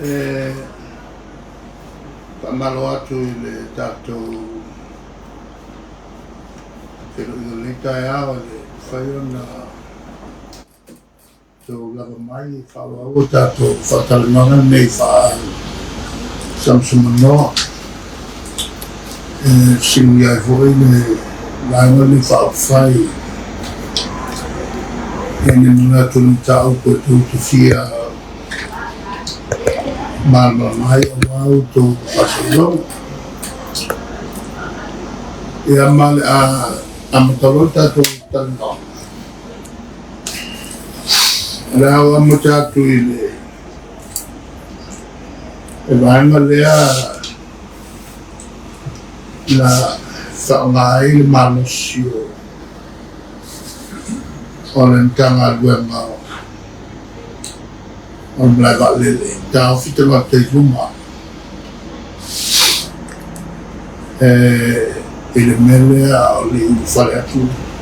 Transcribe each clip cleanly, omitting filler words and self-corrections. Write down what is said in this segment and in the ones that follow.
E faamalo atu i le tatou feiloaiga i lenei taeao e le mafai ona outou lava mai e faaauau a tatou faatalanoaga nei faa-samasamanoa. E fesiligia ai foi le vaega lenei faaupufai i ni manatu i ni mataupu e tou te fia malamalama ai aua outou faasalalauga. Ia ma o le a amata loa le tatou talanoaga. O le a ou amata atu i le vaega lea na faaaoga ai le malosi o le Matagaluega o le Malae Vaalele e taofi tagata i luma i le mea lea o le ulufale atu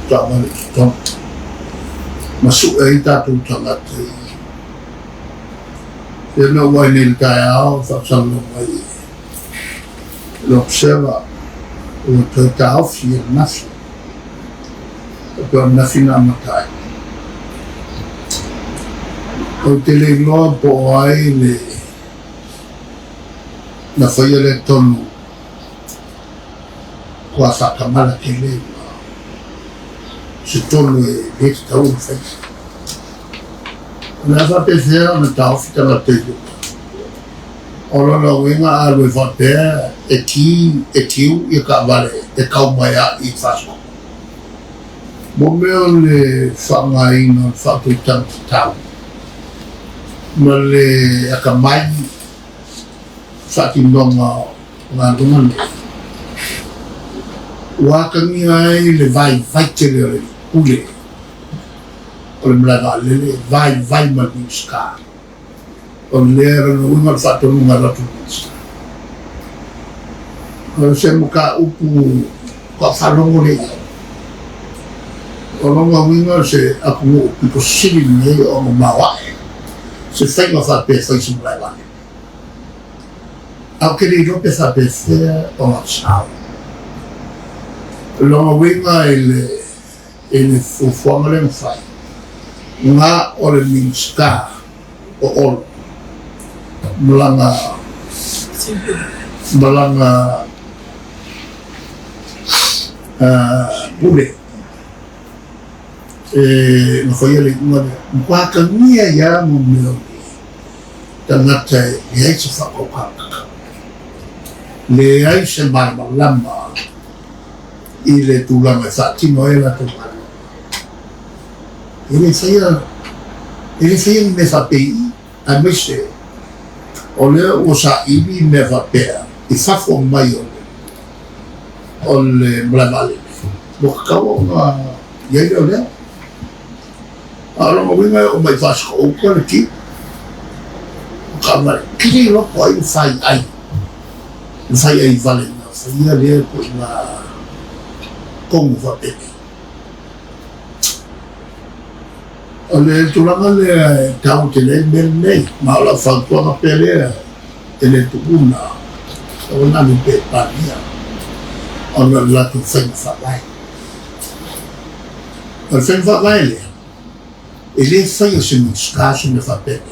taavale i totonu ma sue ai tatou tagata i Lea na ou vaai nei i le taeao o faasalaulau mai le Observer ua toe taofi ananafi, faapea o ananafi na amata ai. Ou te le iloa po o ai le na faia lea tonu ua faatamala tele ma se tonu e le tatau ona faia. O le a faapefea ona taofi tagata i luga? O lona uiga a alu ai faapea e ti e tiu ia taavale e tau mai a i Fasgo. Mo mea o le faaaogaina o le faautautaga tatau ma le atamai faatinoga o galuega nei, ua atagia ai le vaivai tele o le pule o le malae vaalele, vaivai ma le Minisita. O lea lona uiga o le faatonuga e alu atu i le Minisita. O se mataupu faatoa faalogo lea i ai. O lona uiga o se atunuu pito sili lenei ona maoae se faiga faapea e fai i se malae vaalele. Ae ou te le iloa pe faapefea ona sao. O lona uiga i le i le fuafuaga lea na fai, na o le Minisita o Olo ma lana ma lana pule e na faia le iuga lea. Matua atagia ai lava mo mea o le tagata e leai se faatautaga, leai se malamalama i le tulaga e faatino ai a latou galuega. E le faia, e le faia ni mea faapei i, aemaise o lea ua saili mea faapea i fafo mai o le, o le malae vaalele, ua tatau ona i ai lea o lea. A o lona uiga e oo mai i Fasitoouta le ti, o taavale, kili loto ai le fai ai, le fai ai vale na faia lea ituaiga tonu faapenei. O le tulaga lea e taua tele ai le mea lenei, ma o lau fautuaga pea lea e le tuuna e ona alu pea i Palemia ona o le latou faiga faavae. O le faiga faavae lea, e le faia se Minisita se mea faapenei.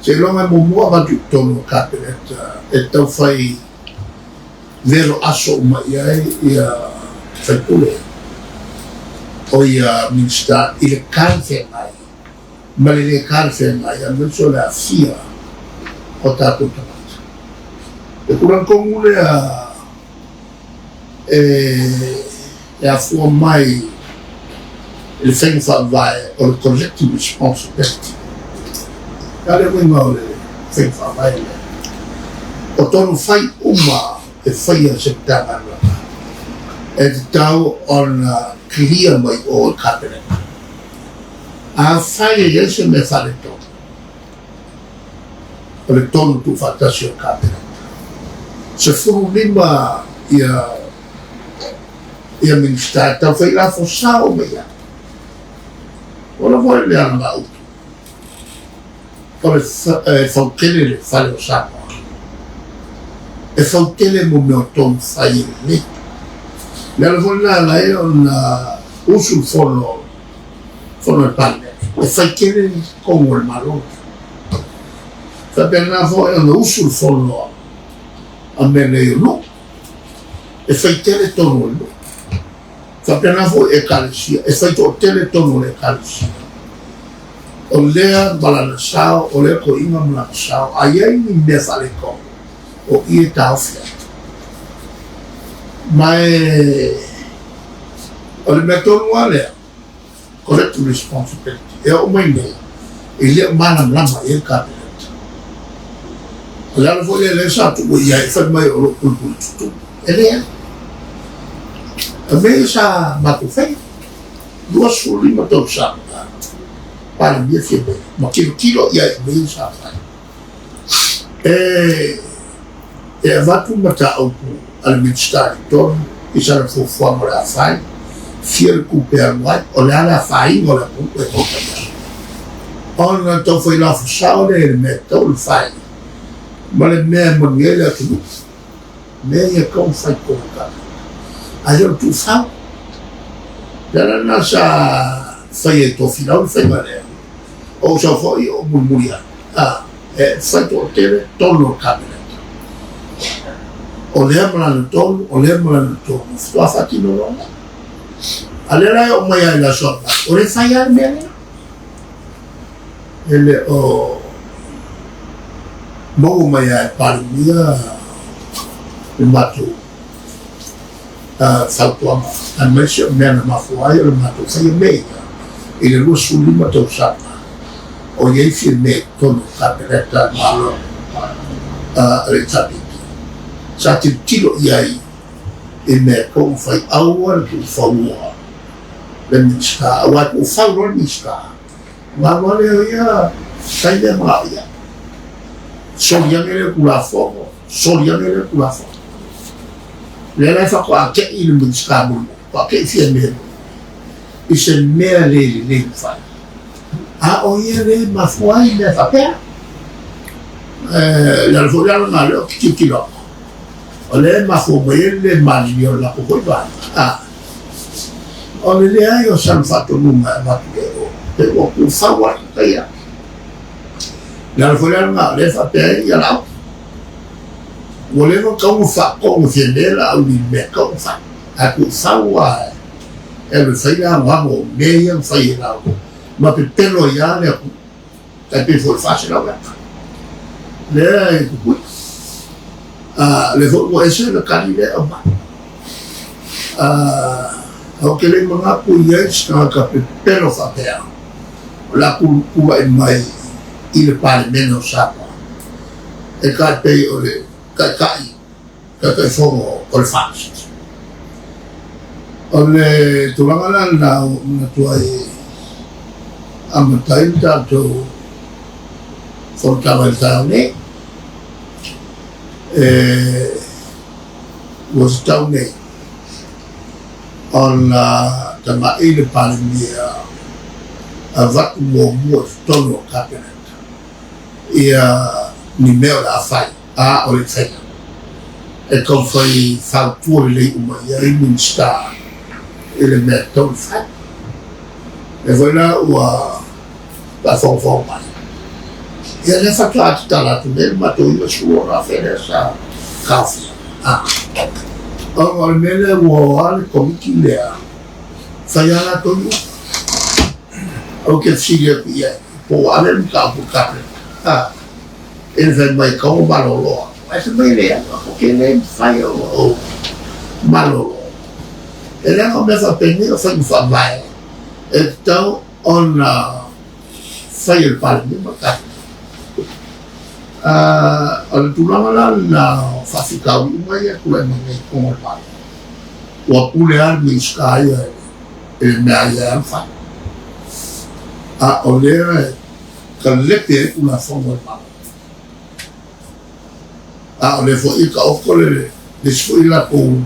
Seiloga e muamua avatu i totonu o le Kapeneta e taufai velo aso uma i ai ia faipule o ia Minisita i le talafeagai ma le le talafeagai aemaise o le aafia o tatou tagata. O le tulaga tonu lea e afua mai i le faiga faavae o le collective responsibility. O le a le uiga o le faiga faavae lea? O tonu fai uma e faia e se Matagaluega e tatau ona clear mai o i Kapeneta. Afai e i ai se mea faaletonu, o le tonu tuufaatasi o le Kapeneta. 15 ia ia Minisita e taufai lafo sao mai ai. Ua lava ai le alagaupu. O le e fautele le fale o Samoa. E fautele mo mea o tonu fai e lelei. Le ala foi lena ala ai ona usu le fono, fono a le Palemene, e fai tele tonu a le Malo. Faapena foi ona usu le fono a mea nei o nuu, e fai tele tonu a le nuu. Faapena foi Ekalesia, e fai toatele tonu o le Ekalesia. O lea ma lana sao, o lea toeaina ma lana sao, a i ai ni mea faaletonu, o i e taofi ai. Ma e, o le mea tonu lava lea, collective responsibility, e oo mai nei, e le o malamalama i ai le Kapeneta. O le ala foi lea lea sa tuu i ai, fai mai o lou puipui tutu. E leai. O mea ia sa matou faia. 25 tausaga Palemia Fiamē ma tilotilo i ai i mea ia sa fai. E, e avatu mataupu a le Minisita i totonu i sana fuafuaga o le a fai, fia le tupe e alu ai, o le a le afaina o le atunuu e maua mai ai. Ona tau fai lafosao lea i le mea e tatau ona fai ma le mea e manuia ai le atunuu. Mea ia e tatau ona fai i totonu o le Kapeneta. Ae le o le tuufau. O le ala lena sa fai ai e Tofilau le faiga lea. O ou sau foi o mulimuli ai. A, e fai toatele tonu o le Kapeneta. O lea ma lana tonu, o lea ma lana tonu. Faatoa faatino loa lea. A lea la e oo mai lava i le aso ananafi, o lea e fai lava le mea lea. E le o maua mai lava e Palemia le matou fautuaga, aemaise o mea na mafua ai o le matou faia mea ia i le 25 tausaga o i ai Fiamē i totonu o le Kapeneta a le Malo a le HRPP. Sa tilotilo i ai i mea e tatau ona fai, aua le tuufaua le Minisita, aua e tuufau loa le Minisita, ona alu lava lea o ia fai mea manao i ai. Soli ane lea Tulafono, soli ane lea Tulafono. Lea la e faatoa tei le Minisita mulimuli, faatoa tei Fiamē mulimuli i se mea le lelei na fai. A o ia lea e mafua ai mea faapea. Le ala foi la lena lea ou te tilotilo atu, o lea e mafua mai ai le le malilie o le latou foi vaega. A o le leai o sana faatonuga e avatu i ai o, pe ua tuufau atu tai atu. Le ala foi la lena o lea e faapea ai ia Laauli. Ua leva ona tatau ona faatonu e Fiamē Laauli i le mea e tatau ona fai. Ae tuufau lava e alu e fai le anoano o mea ia na fai e Laauli ma pepelo ai lava le atunuu. Tai pei foi o le 400 eka. Lea e pupui. A, lea foi ua ese le tali lea e aumai. A, ou te le i manatu i ai se tagata pepelo faapea o le a tulai mai i le Palemene o Samoa e tai pei o le Taitai, Taitaifono o le FAST. O le tulaga la lena ua ou manatu ai e amata ai le tatou fonotaga i le taeao nei. E, ua tatau nei ona tagai le Palemia avatu muamua i totonu o le Kapeneta ia ni mea o le a fai, a o le faiga e taumafai fautua lelei uma i ai Minisita i le mea e tatau ona fai. Lea foi la ua faafogafoga mai, ia lea faatoa tatala atu nei le matou 96,000 lea sa taofia. A, ona o le mea lea ua o lava le Komiti lea, fai lava latou iuga. Ou te fesili atu i ai, po ua ave le mataupu i le Kapeneta? A, e le fai mai kau malolo atu. Ae fai mai e leai, o ke le mafai ona ou malolo. E leaga o mea faapenei o faiga faavae e tatau ona fai e le Palemia ma le Kapeneta. O le tulaga la lena o faafitauli uma ia e tulai mai nei i totonu o le Malo, ua pule lava le Minisita ia i le mea a ia e alu fai. A o lea e kalepe ai Tulafono a le Malo. A o lea foi e taoto le isi foi latou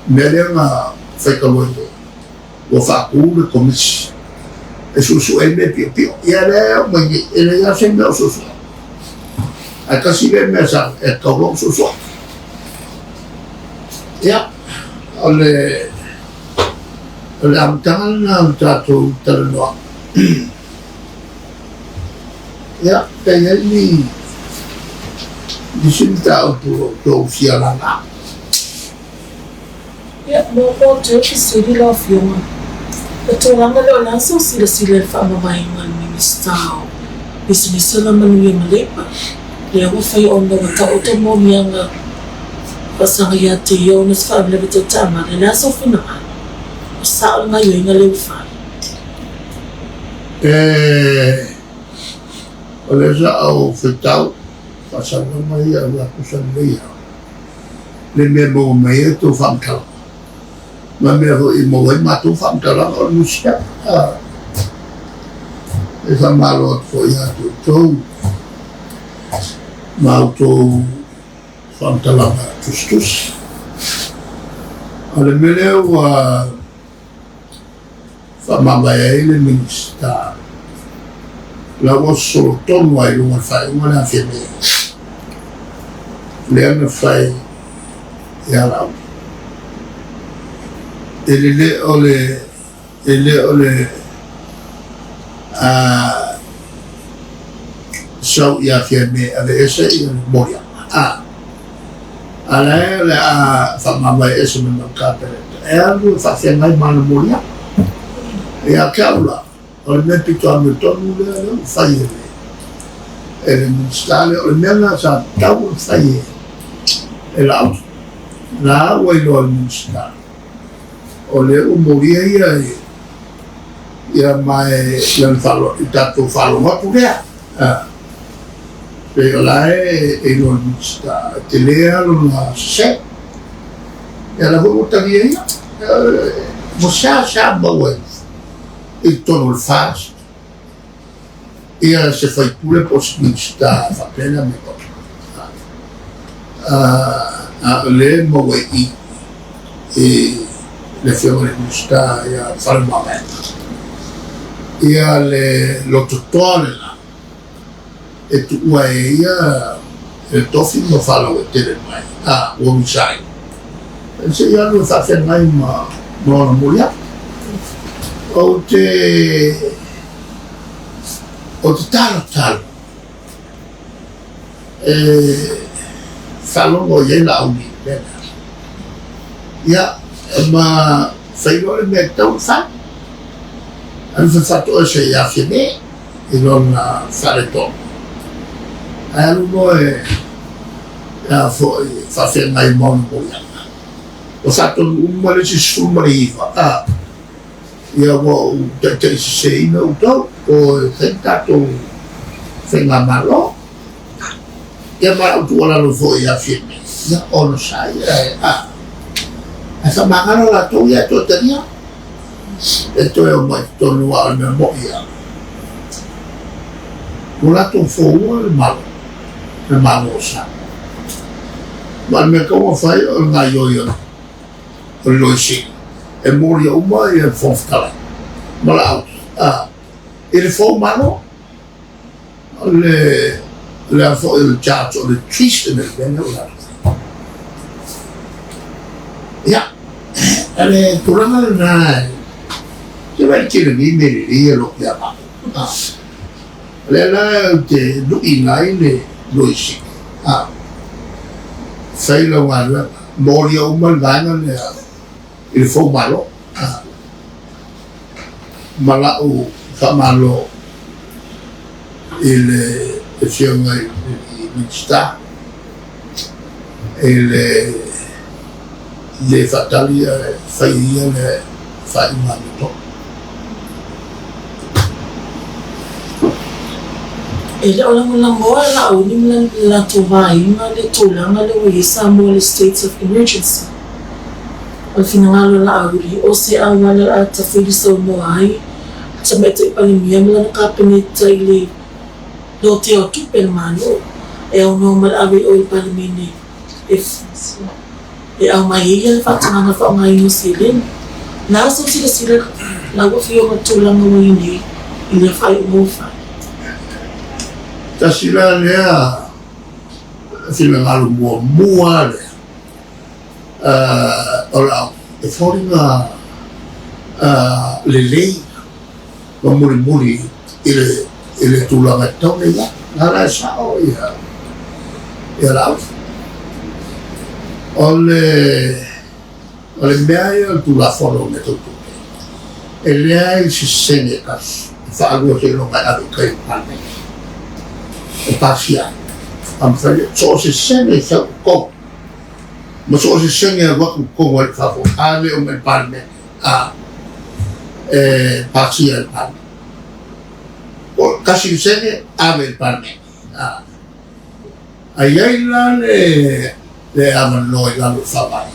mea lea na fai talu ai nei, ua faatu le Komisi E suesue ai mea piopio. Ia lea e oo mai nei, e leai lava se mea o suesue. Ae tasi lea mea sa e tatau loa ona suesue. Ia, o le o le amataga lena o le tatou talanoaga. Ia, pe i ai ni nisi mataupu o outou fia laga. Ia, mo outou e fesili lau Afioga, o tulaga lea o le a sau silasila i le faamavaega a le Minisita o Pisinisi Alamanuia ma Leipa, lea ua fai ona ua taoto moniaga faasaga ia te ia ona se faalavelave tau taavale, o le a sou finagalo? O sao le gaioiga lea ua fai? E, o lea sa ou faitau faasalalauga ia aua tusa lelei lava. Le mea e maua mai ai outou faamatalaga, ma le mea foi e maua ai matou faamatalaga o le musika. E faamalo atu foi ia te outou ma outou faamatalaga tusitusi. O le mea lea ua faamavae ai le Minisita, la ua sosolo tonu lava i luga o le faaiuga lea a Fiamē, lea na fai ia Laauli. E le o le, e le o le sau ia Fiamē e aveese le moliaga, a. A la e o le a faamavae ese mai ma le Kapeneta e alu e faafeagai ma ana moliaga. Ia te au la, o le mea pito amiotonu lea lea ua fai e le e le Minisita lea, o le mea lena sa tatau ona fai e e Laauli. La ua iloa e le Minisita o lea ua molia ia ia ma e lana faalogo i tatou faalogo atu lea. Pei o la e iloa e le Minisita, e tele lava lona sese. Ia la foi ua talia ia. Ua seasea maua i totonu o le FAST ia se sui usufono po o se Minisita e faapea le amiotonu. A o lea e maua i i i le Afioga i le Minisita ia Faleomavaega ia le lototoa lena e tuua e ia le tofi ma faalauaitele mai, a ua resign. Se i alu e faafeagai ma lona moliaga. Ou te ou te talotalo e faalogo i ai Laauli i le mea lea. Ia, ma fai loa le mea e tatau ona fai. Alu faatoese ia Fiamē i lona faaletonu. Ae alu loa e a foi faafeagai ma ona moliaga. Ua faatonu uma le isi 19, a, ia ua ou taitaiseseina outou, o e fai le tatou faigamalo. Ia ma lau tuualalo foi ia Fiamē, ia onosai ae a, ae faamagalo latou ia e toe talia. E toe omai i totonu aua o le mea moni lava, ua latou foua le Malo, le Malo o Samoa. Ma o le mea tatau ona fai o le gaoioi o le Loia Sili, e molia uma le Fofoga Fetalai ma Laauli i le fou Malo. O le le a foi o le charge o le treason le mea lea ua latou faia. Ia, o le tulaga lena, se vaai tele nei mea lelei e lo ia matou. O lea la ou te luiina ai le Loia Sili, fai lau galuega, molia uma le vaega lea i le fou Malo. Ma la'u faamalo i le Afioga i le Minisita i le le faatali ae fai e ia le faaiuga amiotonu. E le o lagolagoa e Laauli ma le latou vaaiga le tulaga lea ua i ai Samoa i le States of Emergency. O le finagalo o Laauli, o se auala o le a tafili saunoa ai le Tamaitai Palemia ma lana Kapeneta i le lotea o tupe a le Malo e aunoa ma le ave i o i le Palemene e aumai ai ia le faatagaga faaaogaina o seleni. Na sou silasila lau Afioga i le tulaga ua i ai nei? i lea faaiuga ua fai? Tasi la lea finagalo muamua lea o lau e foliga lelei ma mulimuli i le tulaga e tatau ona i ai. Na la e sao ia Laauli. O le mea ia o le Tulafono o Mea Tau Tupe, e leai se sene e tasi e faalua seiloga e ave i tai i le Palemene e pasia ai. A mafai lea, so o se sene e sau i totonu ma so o se sene e alu atu i totonu i fafo, ave uma i le Palemene a e pasia e le Palemene. O tasi le sene, ave i le Palemene. A, a i ai la le avanoa i lalo o le Faavae,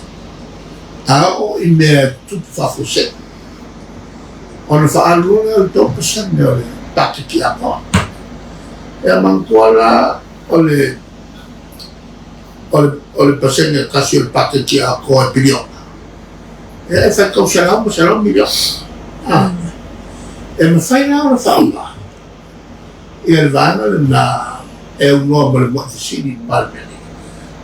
a oo i mea e tutupu faafuasei, ona faaalu loa lea o le 3% o le paketi atoa. E manatua la o le o le pasene e tasi o le paketi atoa e piliona. E faitau selau ma selau miliona. A, e mafai la ona faaaoga ia le vaega lena e aunoa ma le muai fesili i le Palemene.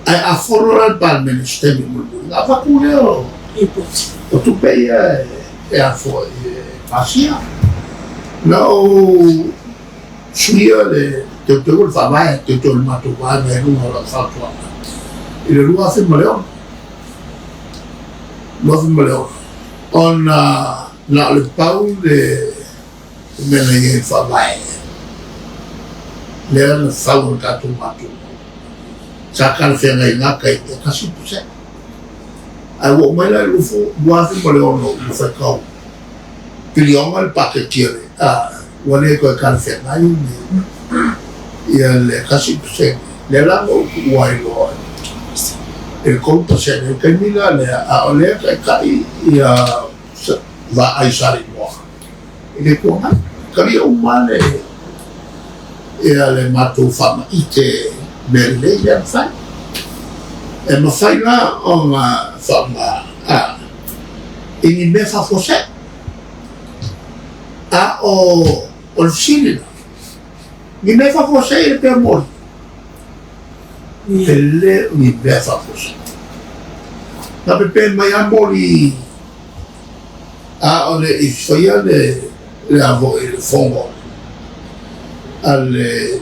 Ae a fono la le Palemene i se taimi mulimuli, ona avatu lea o tupe ia e a foi e pasia. Na ou suia le teuteuga o le Faavae, teuteu o le matou vaega i luga o lau fautuaga i le 2006. 2006, ona na o le pau le mea na i ai i le Faavae, lea na fau e le tatou matua, sa talafeagai i na taimi e 1%. Ae ua oo mai la i le 2006 ua faitau piliona le paketi a le, ua le toe talafeagai ia le 1%. Lea la na ou tuua ai loa i le 3%. I le taimi la lea, a o lea e taitai ia Vaai Saleimoa i le Itu Agai, talia uma le ia le matou faamaite mea lelei lea na fai. E mafai la ona faaaoga i ni mea faafuasei. A o le fesili la, ni mea faafuasei e pea moli? E le o ni mea faafuasei. Na pepe mai lava moli a o le i faia le avo i le fono a le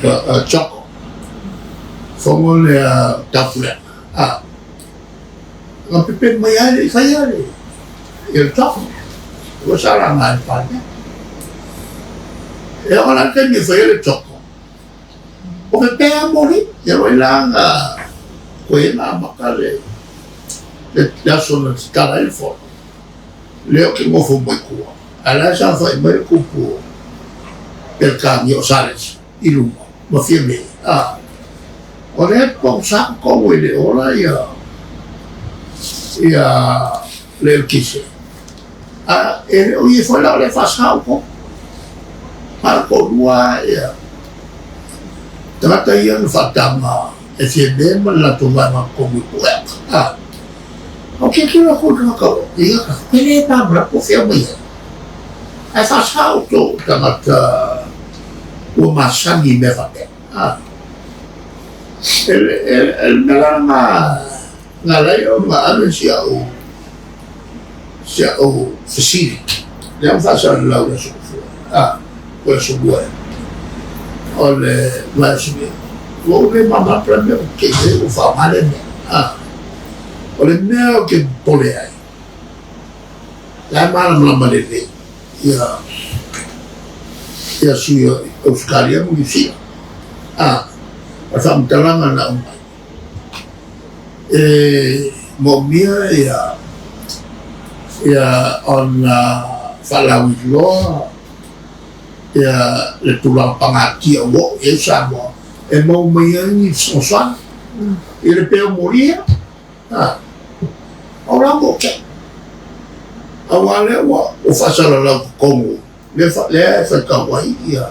CHOGM, fono lea Taupulega. A na pepe mai lava e le i faia le CHOGM. Ua sa laga e le Palemene. E oo la i le taimi e faia le CHOGM, o pepe lava moli. Ia loi la na koe na amata le aso na tatala ai le fono. Lea ou te nofo mai tua, ae la e saofai mai le tupu o Peretania o Sales i luma ma Fiamē. A, o lea e pogisa totonu e le ola ia ia le eletise. A e le o ia foi la o lea e faasa outou. A o toalua ia tagata ia na faataga e Fiamē ma le latou vaega totonu i Pueaka. A, O ke kilo aku i tagata o ia ka pele pa mra po fea mai ai. Ae faasa outou tagata ua masani i mea faapea. A. E le mea la na na ala ai ona ave si au si au fesili. Lea ua faasalalau i le Aso Gafua. A, po o le Aso Lua ea. O le vaiaso nei. Ua ou le malamalama le mea ou te i ai ua faaaoga lea mea. A. O le mea ou te popole ai, la e malamalama lelei ia ia sui o Ausetalia ma Niu Sila. A, o le faamatalaga na aumai, e moomia ia ia ona faalauiloa ia le tulaga pagatia ua oo i ai Samoa e maua mai ai ni fesoasoani i le pea o moli ia. A, o la ua ok. Aua lea ua faasalalau totonu, lea e faitau ai ia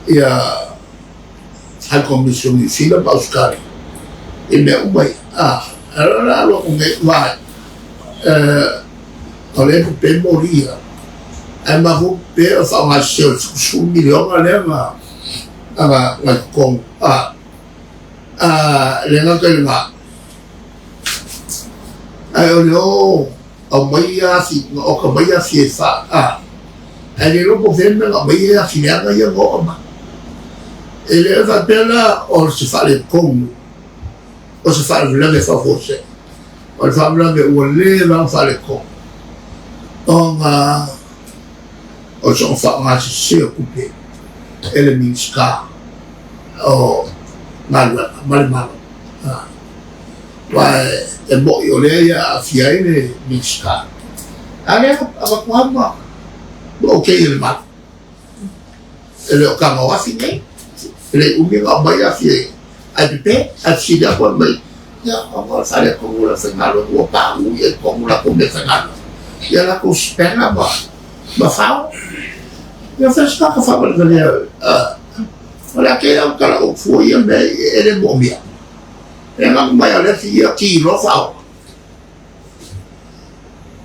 ia High Commission o Niu Sila ma Ausetalia i mea uma ia. A, o le a alu atu nei, vaai, o lea e pepe moli ia. Ae mafu pe o faaaoga sese o le 70 miliona lea na na na i totonu a a le gata i lena ae o le o aumai afi na oka mai afi e fa a ae le iloa po o fea le mea na aumai ai afi leaga ia na oo mai. E le faapea la o se faaletonu o se faalavelave faafuasei. O le faalavelave ua leva ona faaletonu ona o le soona faaaoga sese o tupe e le Minisita o Galuega ma le Malo. Aua e moni o lea e aafia ai le Minisita, a o lea na avatu lava ma okay e le Malo. E le o tago afi nei. E le i umi ona aumai afi e ae pepe, ae fesili atu fai mai, ia ona o le faaletonu o le aufaigaluega ua pauu i totonu latou meafaigaluega, ia latou spanner ma fao. Ia fai se tagata faavalevalea, o le a tele au tala ou fua i ia mea e le moomia. E agaga mai a le afi ia ki loa fao.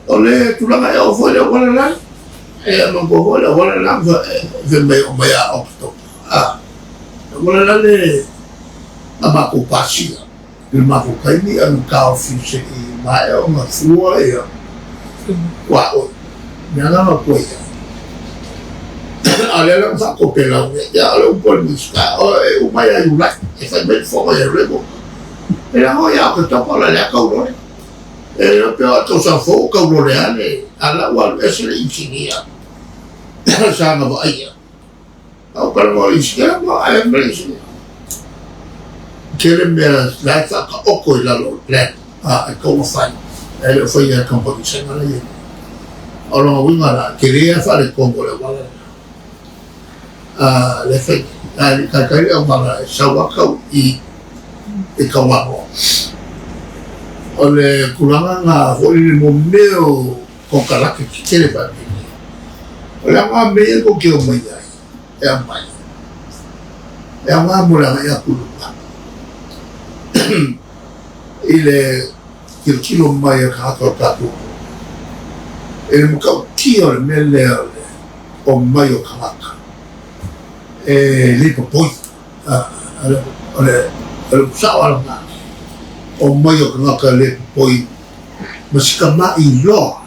O le tulaga e oo foi i le auala la, e manatua foi le auala la fai mai e oo mai ia Oketopa. A, le auala la le na matou pasia i le matou taimi a na taofi se i maea ona fua ia tuaoi. Mea na na tua i ai. A o lea la na faatopelau nei, ia o le upu a le Minisita, o e uma ia Iulai, e fai mai le fono ia Iulai. E leaga o ia Oketopa o le a tau lole. E le iloa pe o tausaga fou o tau lole lava le ala ua alu ese le inisinia sa na vaaia. A ou talanoa i le inisinia, ma ae ma le inisinia. Tele mea la e faataoto i lalo o le plan a e tatau ona fai, ae le o faia e kamupani Saina la e i ai nei. O lona uiga la, tele lava faaletonu o le auala lena. A lea e fai nei. Ae le i taitai le auala e sau lava tau i i Kauaʻi. O le tulaga na foi lele mo mea o konekarate tetele faapena. O le aoga mea ia tou te omai ai e aumai, e aoga mo le agai atu i luma i le tilotilo mai a tagata o le tatou atunuu i le matautia o le mea lea o le omai o tagata e le popoi. O le upu sao lava lena, omai o tagata le popoi ma si tama'i loa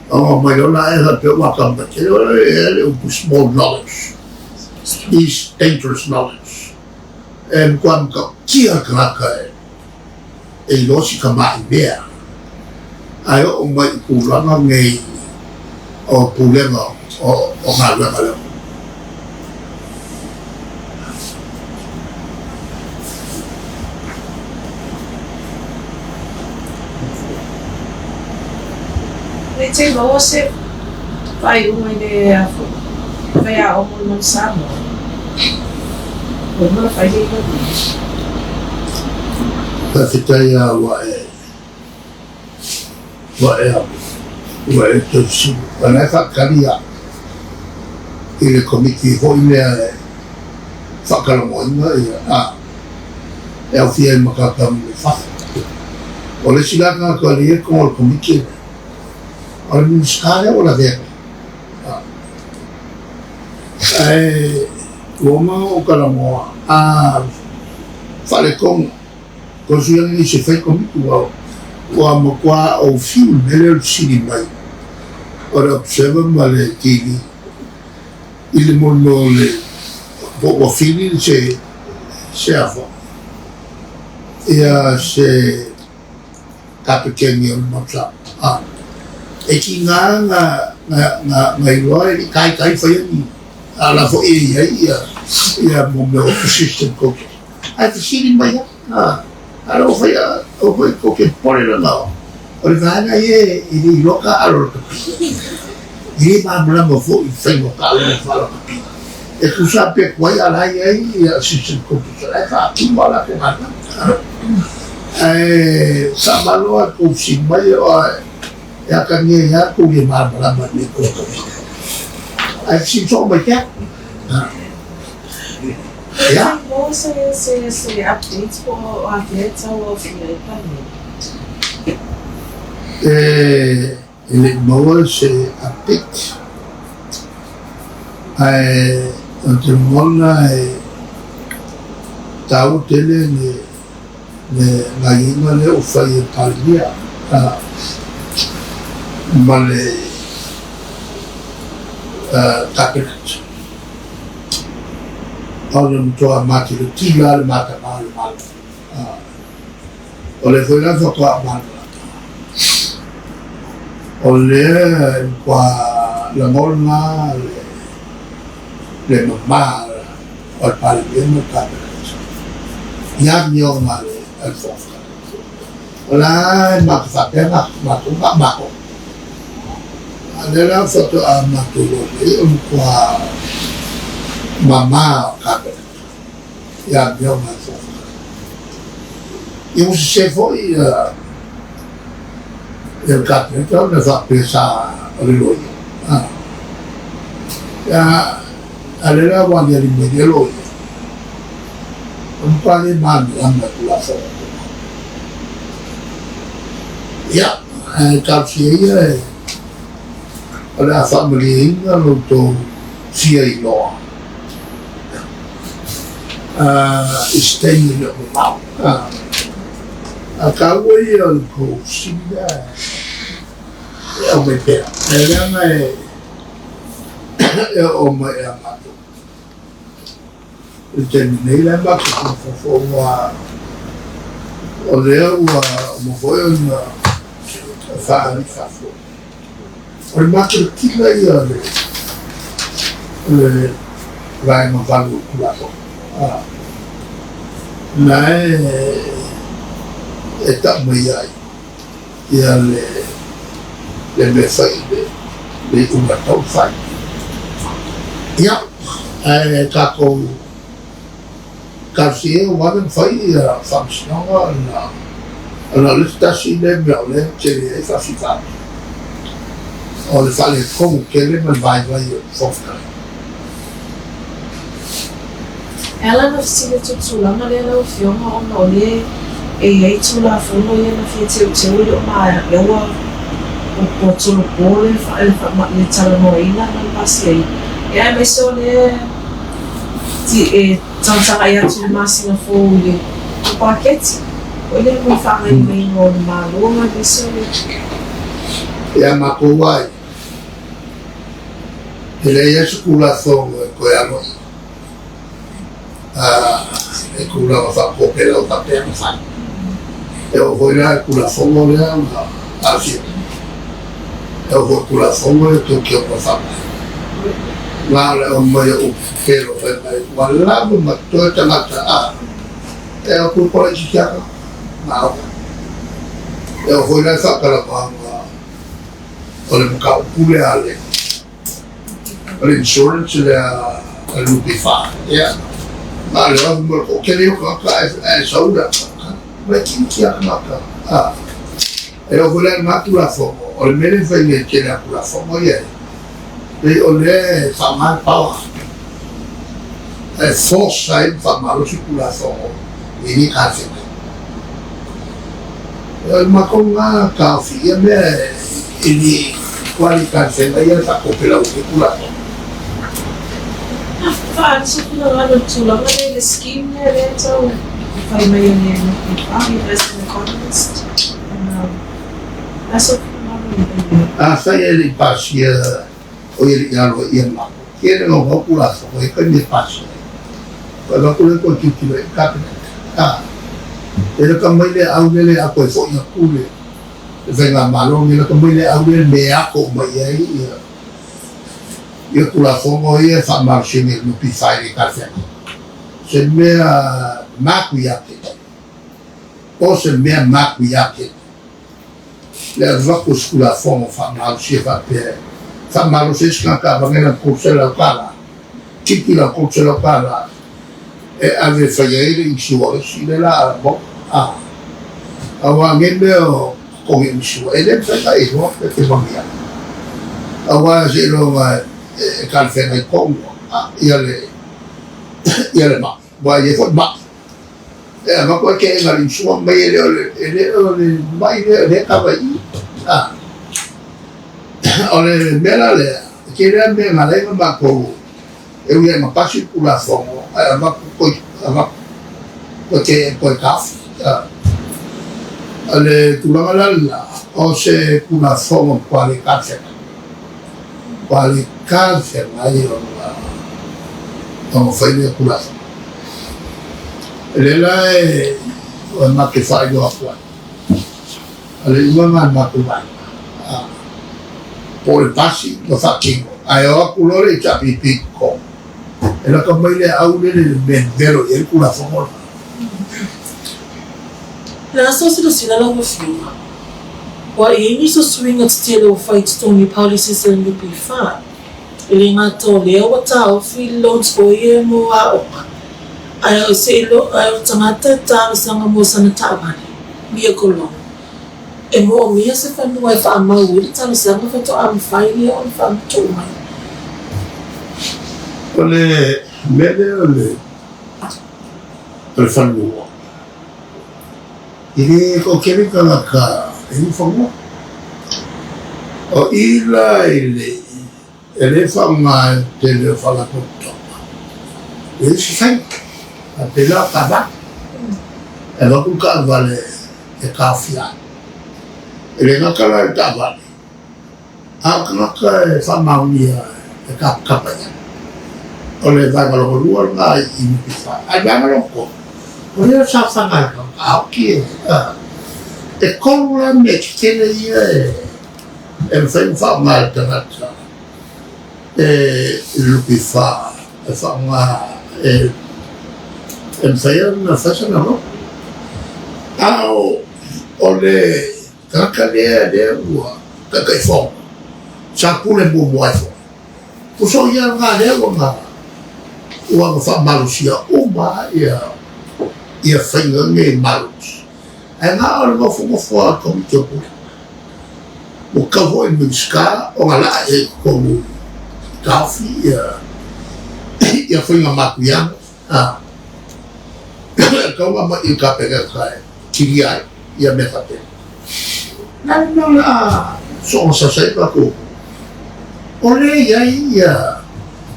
ona omai loa la e faapea ua atamamai tele. O le upu small knowledge is dangerous knowledge. E matua matautia le tagata e iloa si tama'i mea ae oo mai i tulaga nei o pulega o galuega lea. Nei te maua se faaiuga i le faiaoga o le Manu Samoa. Ua uma ona fai le iloiloga. Faafetai lava ua e ua e ua e tausili. O la e faatali au i le Komiti foi lea e faatalanoaina ia a e aofia ai ma tagata mai fafo. O le isi la tagata o lea e i totonu o le Komiti lea, o le Minisita lea ua lavea nei. Ae ua uma ona ou talanoa, a faaletonu Ko sui ana i se fai komiti ua ua matua ou fiu le mea lea o le fesili mai o le Observer ma le TV i le mea o le po ua fili se se afa ia se kapeteni o le Maota a e tiga na na na na iloa e le i taitai faia ni a la foi e i ai ia ia mo mea o assistant coaches. Ae fesili mai lava, a o fai o foi tou te popole lana o le vaega ia e le iloa taaalo lakapi. E le malamalama foi i le faiga o taaloga faalakapi. E tusa pe tuai a la e i ai ia assistant coaches o la e faatino a latou galuega. Ae faamalo lava i le tou fesili mai e atagia ai lava tou le malamalama i mea tou te Ae fesili soo mai pea. Ia. Mo se se se update po o afea e tauaofia ai Palemene? E le i maua se update. Ae ou te lagona e taua tele le le gaioiga lea ua fai e le Palemia ma le Cabinet. O le matua matilatila lava le mataga o le Malo. O lea foi la faatoa malamalama, o lea e matua lagona le mama o le Palemia ma le Kapeneta i amioga a le Fofoga Fetalai. O la e matou faapea matou na o matou. A o lea la faatoa matou iloa nei o le matua mama o le Kapeneta i amioga a le Fofoga Fetalai. Ia ua sese foi ia le Kapeneta ona faapea sa o le loia. Ia, a o lea la ua aliali mai le loia, ua matua le malamalama i Tulafono Tumau. Ia, ae talosia ia e o le a faamalieina lo outou fia iloa i se taimi e le o mamao. A taua ia o le tou fesili lea e aumai pea, ae leaga e oo mai ia matou i le taimi nei la e matou mafaufau aua o lea ua uma foi ona faaali faafoe. O le matilatila ia o le Vaega 8 o le Tulafono, na e tau mai ai ia le mea fai i le iuga tau fai. Ia, ae tatou talosia ia ua ave ona fai ia faamasinoga ona ona o le isi tasi lea mea o lea e tele ai faafitauli o le faaletonu tele ma le vaivai o le Fofoga Fetalai. E ala ona fesili atu i le tulaga lea lau Afioga ona o lea e i ai Tulafono ia na fia teuteu e le o maea lea ua ua tolopo le le talanoaina ma le pasiaina ia aemaise o lea e tagatagai atu i le masina fou i le paketi foi lea mo le faagaoioiga o le Malo aemaise o le. Ia matou ai, e leai lava se Tulafono e toe aloaia i tulaga faapuapelau faapea na fai. E oo foi la i le Tulafono lea na aafia ai, e oo foi i le Tulafono lea Teuteuga o le Faavae, na o le aumai o upu pepelo fai mai ua lava ma totoe tagata a e o atu pola isi siaka na o. E oo foi la i le faatalanoaga o le mataupu lea a le o le insurance lea a le NPF, ia, na o le o atu ma le toatele o tagata ae sau le tagata, ua itiiti lava tagata. A, e oo foi la i lena Tulafono, o le mea lea e fai nei i le tele o Tulafono ia e pei o lea e faaaoga le power e force ai ma faamalosi Tulafono i le talafeagai. O le matou lena taofi ia mea e le matua le talafeagai ia le faatopelau o nei Tulafono. Faaali se finagalo i le tulaga lea i le scheme lea lea e tau fai mai e le NPF, as an economist, aso finagalo i le. Afai e le i pasia o ia le i aloaia matou, tele naunau Tulafono ia taimi e pasia ai. Toe avatu lea toe tilotilo i ai le Kapeneta. A, e lata mai le au lea le a toe foi atu le Faigamalo lenei, lata mai le au lea le mea e ato uma i ai ia ia Tulafono ia e faamalosia nei e le NPF e le talafeagai. Se mea matuia tele, o se mea matuia tele le avatu o se Tulafono faamalosia faapea e faamalosi ai se tagata avane lana $300, tiki lana $300 e ave e fai ai le insurance lea la a maua. A, aua o nei mea o totogi insurance, e le mafai ona e iloa pe te moni ai. Aua seiloga e talafeagai tonu ia le ia le mai, aua e i ai foi mai. E avatu ai keega i le insure mai e le o le, e le o le mai lea o lea e kava i i. A, o le mea la lea, e tele lava mea na ala ai ona matou E ui ai ma pasi le Tulafono ae avatu toe avatu toe te toe taofi. O le tulaga la lena, o se Tulafono matua le talafeagai, matua le talafeagai ona ona fai lea Tulafono. O lea la e matou te faailoa atu ai, o le iuga lena a le matou vaega, po o le pasi ma faatino, ae o atu loa le HRPP i totonu, e lata mai le au lele i le mea e velo i ai le Tulafono lena. O le aso silasila lau Afioga, ua i ai nisi o suiga tetele ua fai i totonu i policies a le NPF. E le gata o lea ua taofi loans o ia mo aoga, ae o se ae o le tagata e talosaga mo sana taavale, vehicle loan. E moomia se fanua e faamau ai le talosaga faatoa mafai lea ona faamatuu mai. O le mea lea o le o le fanua, e le toatele tagata e i fanua. O i la i le E le faaaoga e le tele o faalapotopotoga e leai se faiga. A pēlā o taavale, e avatu le taavale e taofia ai. E le gata la i le taavale, a o tagata e faamaonia e tapatapa i ai. O le vaega lona lua lena i NPF. A o le vaega lona tolu, o lea sa faga e le tagata aoki e, e tolu la mea tetele ia e E mafai ona faaaoga e le tagata e NPF e faaaoga e mafai ona fai sana loan. A o le tagata lea lea ua Taitaifono sa pule muamua ai foi, tusa o ia lena lea ua na ua na faamalosia uma ia faiga nei malosi. Ae na o le nofonofo lava o le Komiti o Pulega. Ua tatau foi i le Minisita ona laa i ai i totonu e taofi ia faiga matuiaga. E tatau ona aumai i le Kapeneta e kilia ai ia mea faapena. O le a le mea o le a soona sasa ai le tatou O lea e i ai ia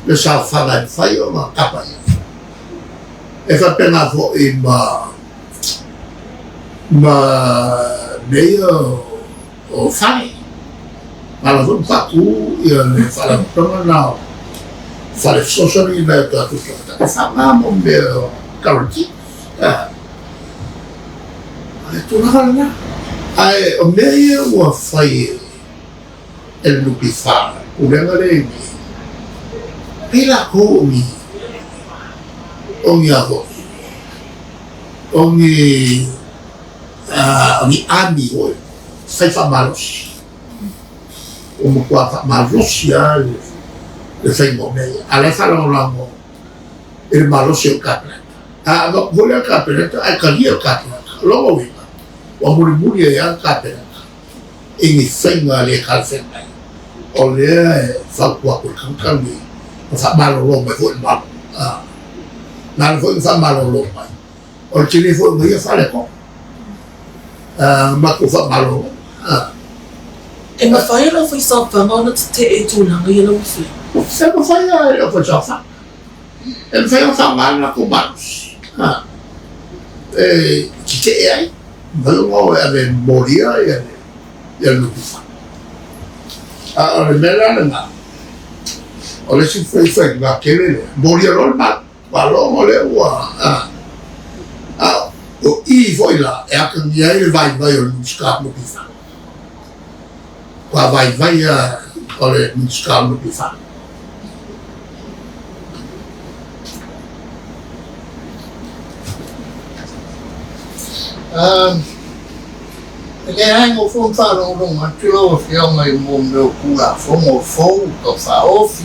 le saofaga e mafai ona tapa i ai. E faapena foi ma ma mea ia o fale. Na ala foi ona faatu ia le faalapotopotoga lena o fale fesoasoani i nai o tatou tagata e faaaoga mo mea o guarantee. O le tulaga lena. Ae o mea ia ua fai e le NPF, le pulega lea i nei, pei latou o ni o ni a foi, o ni o ni army foi fai faamalosi. Ua matua faamalosi lava le faiga o mea ia. A o la e faalagolago i le malosi o le Kapeneta. A avatu foi la le Kapeneta ae talia le Kapeneta, o lona uiga, ua mulimuli ai lava le Kapeneta i ni faiga le talafeagai. O lea e fautua atu i le tagata lenei, na faamalolo mai foi i le Malo. Na ala foi ona faamalolo mai, o le tele foi o ia faaletonu. Matou faamalolo. E mafai e le aufaisaofaga ona tetee i tulaga ia lau Afioga? E mafai lava e le aufaisaofaga. E mafai ona faaaoga le latou malosi e tetee ai, mafai ona o e ave e molia ia le NPF. A o le mea la lena, o le isi faiga tele lea, molia loa le Malo, malo o lea ua... A o i foi la e atagia ai le vaivai o le Minisita o le NPF. Ua vaivai lava o le Minisita o le NPF. E leai na foi faalogologo atu lau Afioga i mo mea o Tulafono fou Tau Faaofi,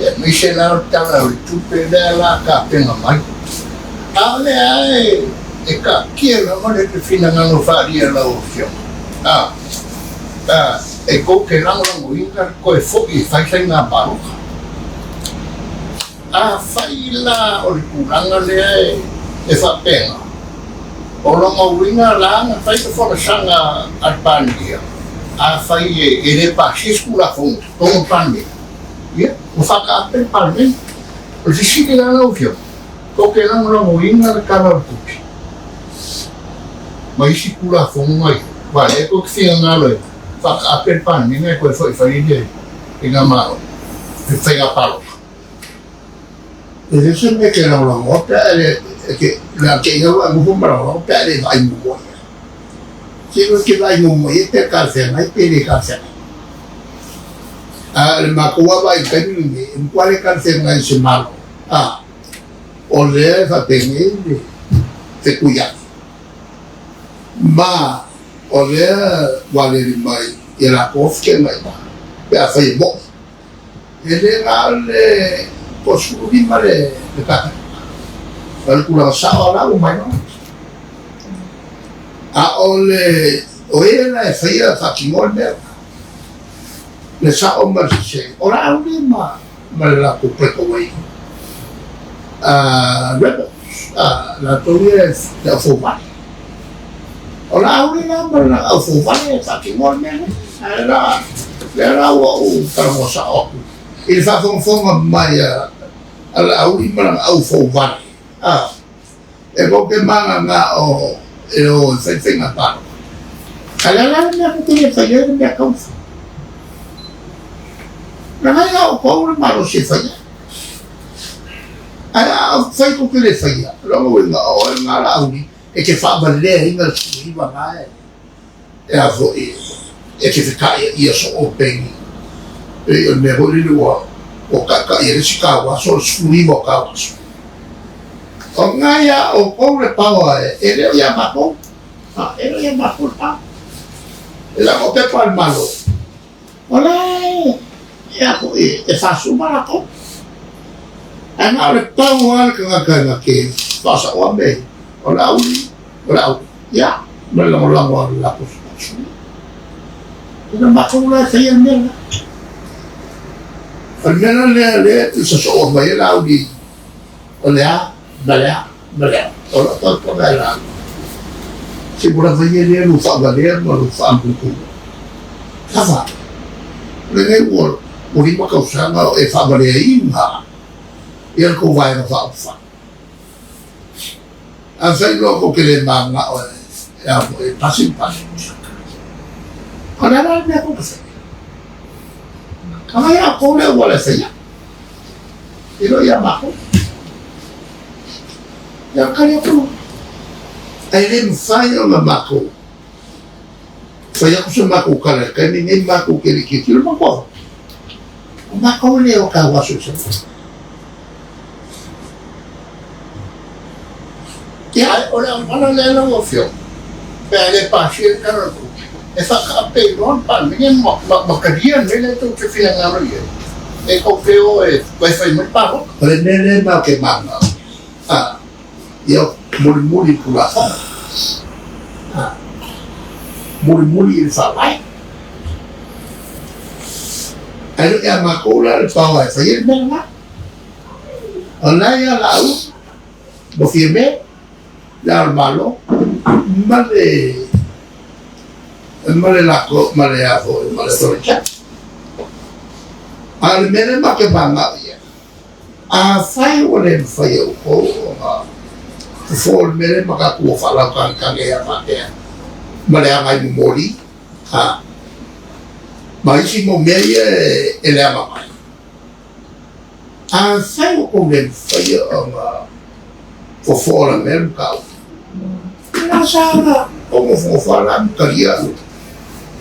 aemaise la o le Tala o le Tupe lea o le a tapena mai. A o lea lava e taatia lava le finagalo faaalia a lau Afioga, e tou te lagolagoina le toe foi e fai faiga palota. Afai la o le tulaga lea e faapena, o lona uiga la na fai le folasaga a le Palemia, afai e le pasia se Tulafono i totonu o le Palemene, ia, ua faataape le Palemene. O le fesili la lau Afioga, tou te lagolagoina le Tala o le Tupe ma isi Tulafono na i ai, aua o lea tou te finagalo e faataape le Palemene ae toe foi e fai le faigamalo, le faiga palota. E le o se mea e te lagolagoa pe a e le, e te, le a te i au a e nofo ma lagolago pe a e le vaai muamua i ai. Se e te vaai muamua i ai pe talafeagai pe le talafeagai. A o le matou lava vaai i le taimi lenei, e matua le talafeagai i se Malo, a, o lea e faapenei le fetuiai. Ma o lea ua aliali mai i a latou fetuiaiga pe afai e mo'i. E le na o le 25 le Kapeneta. O le tulaga sao lava la ua mai loa. A o le o e la e faia faatinoa le mea lena, le sao ma le sese, o Laauli ma ma le latou breakaway rebels, latou ia le au fouvale. O Laauli la ma le au fouvale e faatinoa le mea lea. Ae la, lea la ua ou talanoa sao atu i le faafogafoga mai a Laauli ma lana au fouvale, e kou te mananao e o e fai faiga palota. Ae le a la le mea kou te le fai ai le mea tau fai? Leaga ia outou le malosi e fai ai. Ae a fai kou te le faia, o lona uiga o oe lena Laauli e te faavaleaina le 19 na e a foi e te fetaʻiaʻia soo pei pei o le mea foi lele ua ua taʻitaʻi e le isi tauaso o le 19 o tauaso. O lena iā outou le paoa e le o iā matou. A, e le o iā matou le paoa. E leaga o pepa a le Malo, o la e e a foi e faasuma latou. Ae na o le pau lava le tagata e na te faasaoa mea ia, o le auli, o le auli. Ia, ma le lagolago a le latou sui. Ina matou la e faia le mea lena. O le mea la lea lea e sosoo mai ai Laauli, o le a, ma le a, ma le a. O lau fautuaga e Laauli, se ua lava ia lea lou faavalea ma lou faamumu. Kava, o lenei ua 5 tausaga o e faavaleaina ia le tou Vaega Faaupufai. Afai loa tou te le mananao e a foi e pasi le pasi, o le a la le mea tou te faia? Agai a outou le auala e faia, e le o ia matou. Ia tali atu, ae le mafai ona matou fai atu se matou tala i le taimi lenei matou te le i tilotilo matou. O matou e le o tau aso i se Ia, ae o le auala lea lau Afioga, pe a le pasia le Tala o le Tupe, e faataape loa le Palemene ma talia le mea lea tou te finagalo i ai, e tou te o e fai mai le palota. O le mea lea matou te manao, a, ia mulimuli i le Tulafono, a, mulimuli i le Faavae. Ae le o ia matou la le paoa e fai ai le mea lena. O la ia Laauli ma Fiame, Le Ao o le Malo, ma le ma le lako ma le a foi ma le Authority. A o le mea lea matou te manao i ai, afai ua le mafai e outou ona fofo le mea lea ma tatou ua faalautagitagi ai a faapea ma le agai momoli, a ma isi mau mea ia e leaga mai. Afai ua tou le mafaia ona fofo la mea le mataupu, e la sa ona tou nofonofo lava la ma talia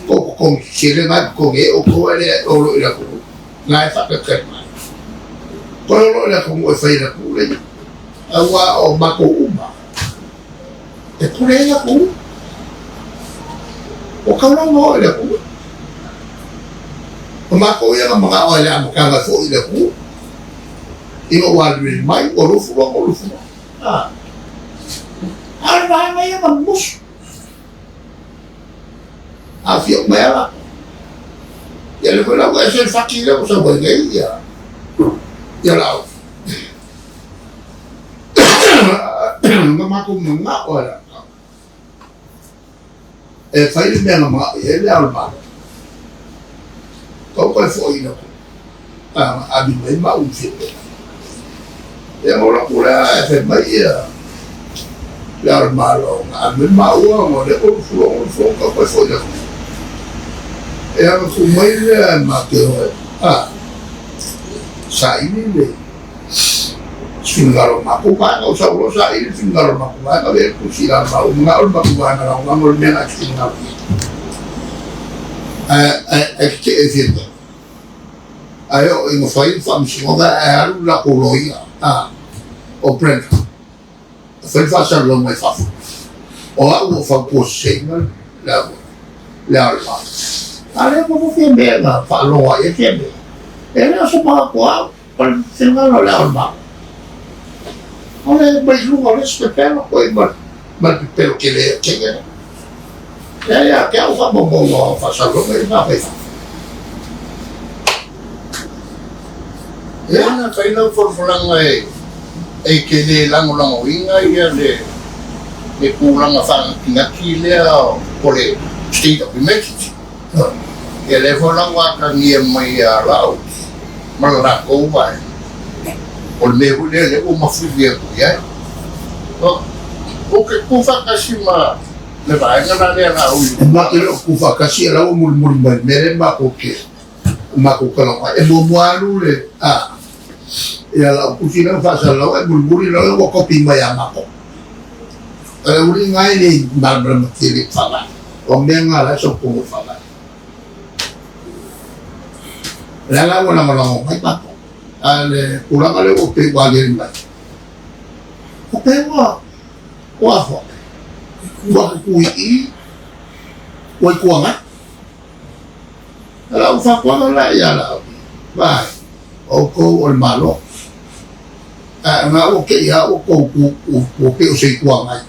tou totogi tetele na e totogi ai outou ae le o lo o i le atunuu na e faatalitali mai. Toe o lo o i le atunuu e fai e le atunuu lenei, aua o matou uma e pule ai le atunuu. Ua tatau la ona oo i le atunuu. O matou ia na manao ai i le amataga e foi i le atunuu, ina ua alilili mai, ua lufu loa ma lufu loa. A o le vaega ia na musu. Afio mai lava latou. Ia lea foi la ua ese le fati lea ua sau ai nei ia ia Laauli. Na matou manao e latou e fai le mea na manao i ai le Ao o le Malo. Tau toe foi i le atunuu, a ave mai ma au i Fiamē. Ia ona ou alu atu lea ae fai mai ia Le Ao o le Malo, na alu ai maua ona o lea ua 26 tau toe foi atu. Ia ona tu mai lea ma te o e saili le finagalo o le matou vaega. Ou sau loa saili le finagalo o le matou vaega, avea le tusi i lalo maua, manao le matou vaega lagolago le mea na e te finagalo i ai. Ae tetee e fia mea. Ae oo ina fai le faamasinoga ae alu le latou loia o Brenda e fai le faasalalauga i fafo. O au ua fautua seseina le Ao o le Malo. A lea ua fia mea na faalogo ai e fia mea. E le o se manatu o au, o le finagalo o le Ao o le Malo. O le mai luga o le isi pepelo, koe ma le pepelo tele o Kenya lea. Leai ia te au faamaumauga o faasalalauga ia na fai fafo. Ia na fai lau folafolaga e te le lagolagoina ia le tulaga faanatinati lea o le state of emergency. Ia lea foi la ua atagia mai ia lau ma le latou vaega, o le mea foi lea lea ua mafuie atu i ai. Ou te tuufaatasi ma le vaega la lea la ui. E matou le o tuufaatasi ia la ua mulimuli mai le mea lea matou te matou talanoa ai. E muamua alu le a ia lau tusi lea ua faasalalau ae mulimuli loa ua kopi mai ia matou. O le uliga e le malamalama tele i le faavae. O mea na la e sau tonu i le faavae. O lea la ua lagolago mai matou. A o le tulaga lea ua pei ua aliali mai, o pei ua ua foi, ua tutu i i, ua Itu Agai. O lau fautuaga la ia lau, vai, outou o le Malo. Ae na ua te i a ua tou tu ua pei o se Itu Agai.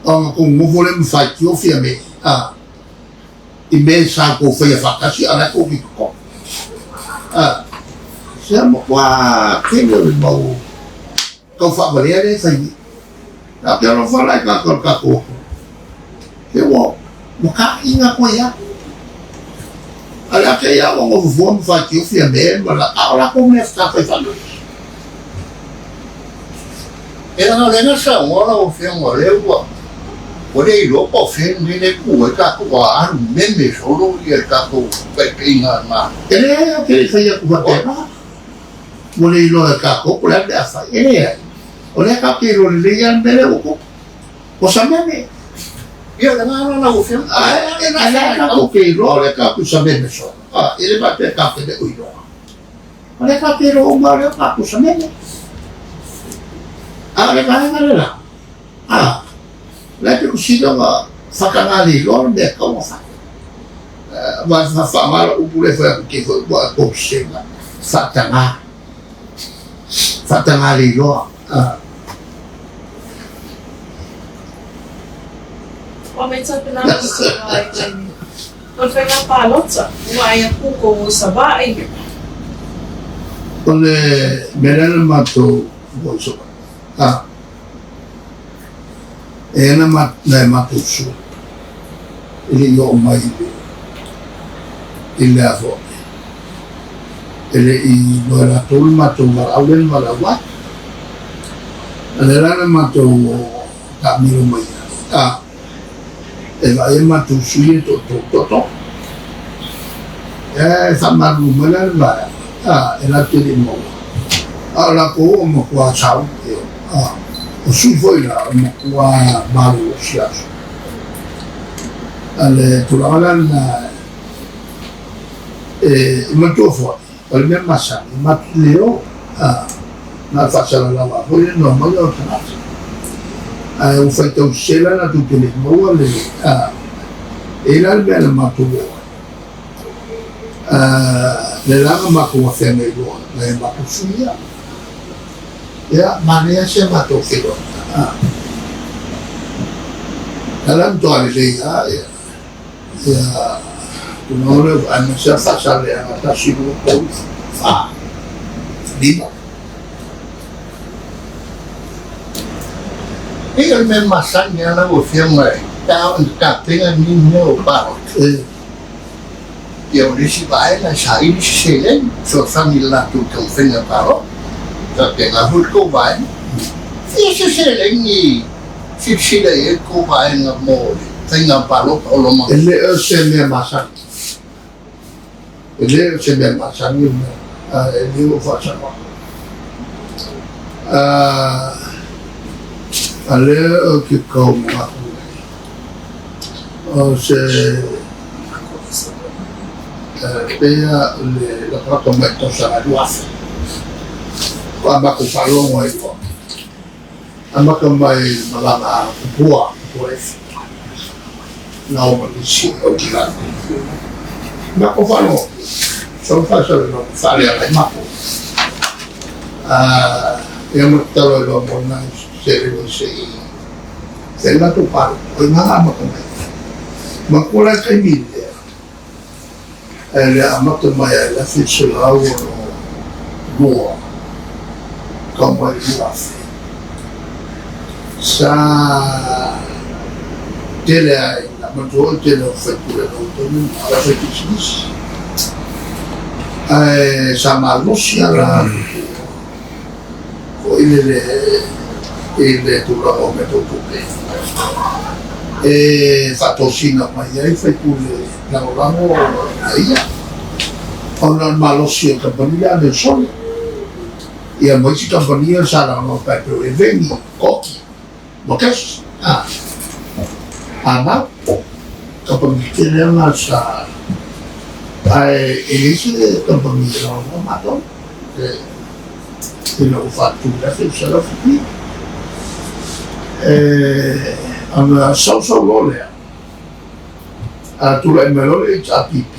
Ona tou nofo lea ma faitio Fiame, a, i mea sa tou faia faatasi a o la e tou te i totonu. A, se matua tele o le mau tau faavalea lea e fai nei. Ou te alofa la i tagata o le tatou atunuu, se ua ua taaiga atu ai lava. A o le a te i a ua nofo fua ma faitio Fiame ma la, a o latou mea sa fai faatasi. E leaga o lea na saunoa lau Afioga o lea ua ua le iloa po o fea le mea lea e tu ai tatou ua alu meme solo ia le tatou taitaiga a le Malo. E leai, ou te le i fai atu faapena. Ua le iloa e tatou po o le a le mea a fai. E leai. O lea tatou te iloa lelei lava le mea lea ua tupu. Ua sameme. Ia, o le agaga lena lau Afioga. Ae o lea tatou te iloa o lea tatou te sameme solo. E le faapea tatou te le o iloa. O lea tatou te iloa uma lea ua tatou sameme. A o le vaega le la, a, la e pito sili ona faataga le iloa le mea e tatau ona fai. Aua e faaaoga lau upu lea e fai atu te foi ua tosega, faataga, faataga le iloa. Ua maitau pena mo se wā i taimi. O le faiga palota, ua ai aku kou o Savaii. O le mea lea na matou o i Savaii, a, e ana nai a matou sui e le i oo mai i le, i le a foi, e le i iloa e latou le matou valaau lea na valaau ai. A lea la na matou taamilo mai ai, a, e vaai a matou sui e toatolu, toatolu. E faamalulu mai la le vaega, a, e latou te le i maua. A o latou o matua sau, a, o sui foi la, o matua malolosi lava sui. A le tulaga la lena, e manatua foi, o le mea masani, matou te le o, a, na o le faasalalau lava foi le noa mai o tagata. Ae ua faitau sese la latou te le i maua le, a, e i ai la le mea na matou o ai, a, le la na matou afea nei loa, nai a matou sui ia. Ia, manaia si a matou feiloaiga, a. Na la matua lelei lava, ia. Ia, tulaga lea ua aemaise lava faasaleaga 1, 2, 3, 4, 5. Pei o le mea masani lava lau Afioga pe a oo ina tapena ni mea o palota. Ia o le isi vaega e saili se seleni, fesoasoani i le latou taumafaiga palota. Faapena foi le tou vaega. Fia se seleni silasila i ai le tou vaega mo le faiga palota o loma. E le o se mea masani. E le o se mea masani le mea lena, e le ua faasao atu. A lea ou te tau manatu nei, o se pei lava o le latalata mai i le tausaga 2000, faatoa matou faalogo ai loa, amata mai i le malaga a Tupua, Tupua Efi, na o ma nisi o Aukilani. Matou faalogo, sau le faasalalauga, faaleaga ai matou. Ia ma tatalo ai loa mo nai seleni se i fai le matou palota, o i ina na amata mai ai. Manatua la le taimi lea, ae le amata mai ai i le 1962 tau mai i le 2000, sa tele ai ina manatua foi le tele o faipule o lou taimi lena, o le aufaipisinisi. Ae sa malosi lava la foi lele i le tulaga o mea tau tupe e faatosina mai ai faipule lagolago ia ia, ona o le malosi o le kamupani lea a Nelsone, ia ma isi kamupani ia sa lagolago e pei o Eveni, Koki, ma Kes, a, a mau, kamupani tetele lava na sa, ae e leai se kamupani e lagolago matou. Ina ua faatu i le 1979, ona sausau loa lea, a tulai mai loa le HRPP,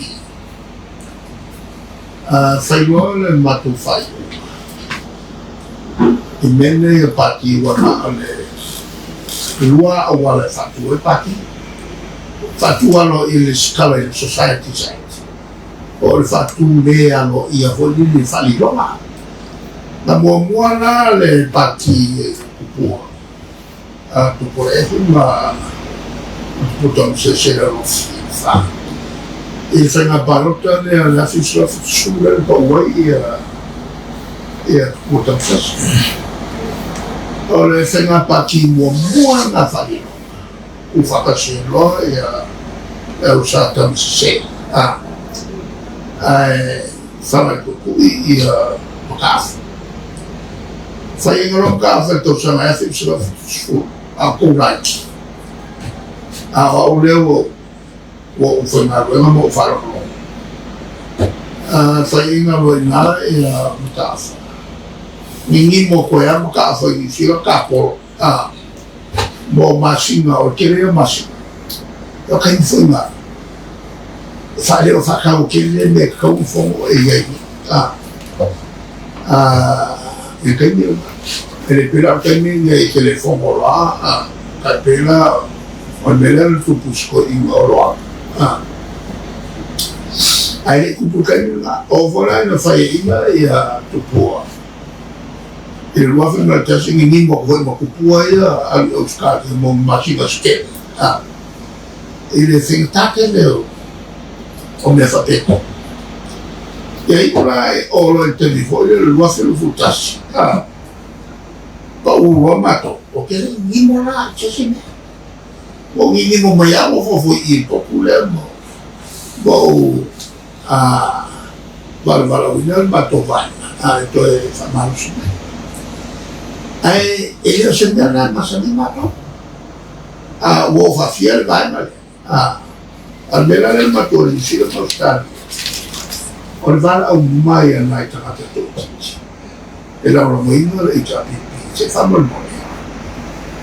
fai loa le matou faaiuga i mea nei o pati ua na o le lua auala e faatu ai pati, faatu alo i le lesitala i le Societies Act. Po o le faatu le aloaia foi lele i faaliloga. Na muamua la le pati tupua, a Tupuola-efi ma Tupua Tamasese Alofi i le fa. I le faiga palota lea o le 1970 lea na pau ai ia ia Tupua Tamasese. O le faiga pati muamua lena faaliloga. Ua faatasi ai loa ia le au Sa Tamasese, a, ae fala i Tuitui ia Mataafa. Faiaina loa Mataafa i le tausaga e 1970, a o tou laiti. A o au lea ua ua ou faigaluega ma ou faalogologo. A faiaina loa i ina ia Mataafa, gigimo atu ai lava Mataafa i Niu Sila, tapolo. A, mo masina, o le tele ia o masina, o taimi foi na e faaleo faataua tele le mea e tatau ona fono e i ai nei. A, a, i le taimi lena, e le pei la o le taimi lenei e te le fono loa, a, tai pei la o le mea lea na tupu i si toeaina o Loau, a, ae le i tupu i le taimi lena. Oo foi la ina faiaina ia Tupua I le 2001, gigimo atu foi ma tupua ia alu i Ausetalia mo masina se tele, a, i le faigata tele o mea faapena. Ia iu la e oo loa i le taimi foi lea o le 2021, a, pau loa matou, ou te le gigimo la i se isi mea. Ua ou gigimo mai lava ua fofo i i le potu lea ma ou a valavalauina le matou vaega a e toe faamalosi mai. Ae e le o se mea lena e masani matou. A ua ou faafia le vaega lea. A o le mea la lea na matou i Niu Sila ma Ausetalia, o le valaau mai a nai tagata toaitiiti e lagolagoina le HRPP, se i faamolemole,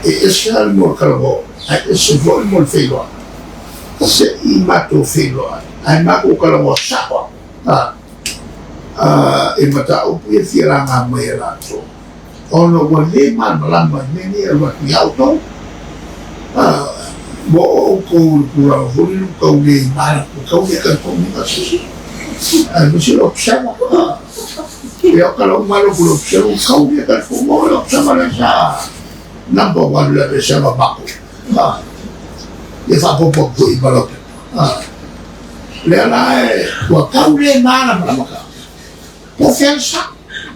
e ese lava le mea o le talanoa ae ese foi le mea o le feiloai. Se i matou feiloai, ae matou talanoa sao atu i mataupu ia fia laga mai e latou, ona ua le malamalama i mea nei e alu atu ia outou. Ua oo outou i le tulaga foi lele ua tau le ua tau le talitonuga se isi, aemaise le observer. Ia o tala uma lava o le observer, ua tau le talitonuga o le observer lea sa number one i le aveesega o matou. Ia faaopoopo atu foi ma lau pepa. Lea la e ua tau le malamalama ka. Po o fea le sao.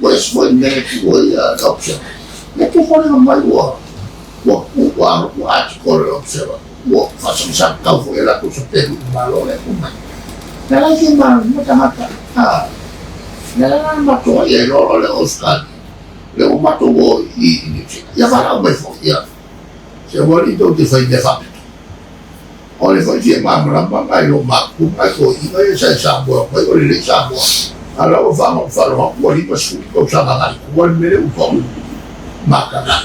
Ua ese foi le mea e tuu ai le Observer. Ia tuu foliga mai ua ua ua ua article le Observer ua faasagasag tau foi e latou sapelu i le Malo lea e tuu mai. Lea la e fia malamalama tagata a lea la na matou ai e iloa loa le Australia lea ua matou o i Niu Sila. Ia valaau mai foi ia se ua alii tou te fai mea faapito. O le foi fia malamalama nai lo matou nai toeaiina ia sa i Samoa e omai o lelei Samoa a la ua faalogo atu ua 50 tausaga agai i tua le mea lea ua pau mataga.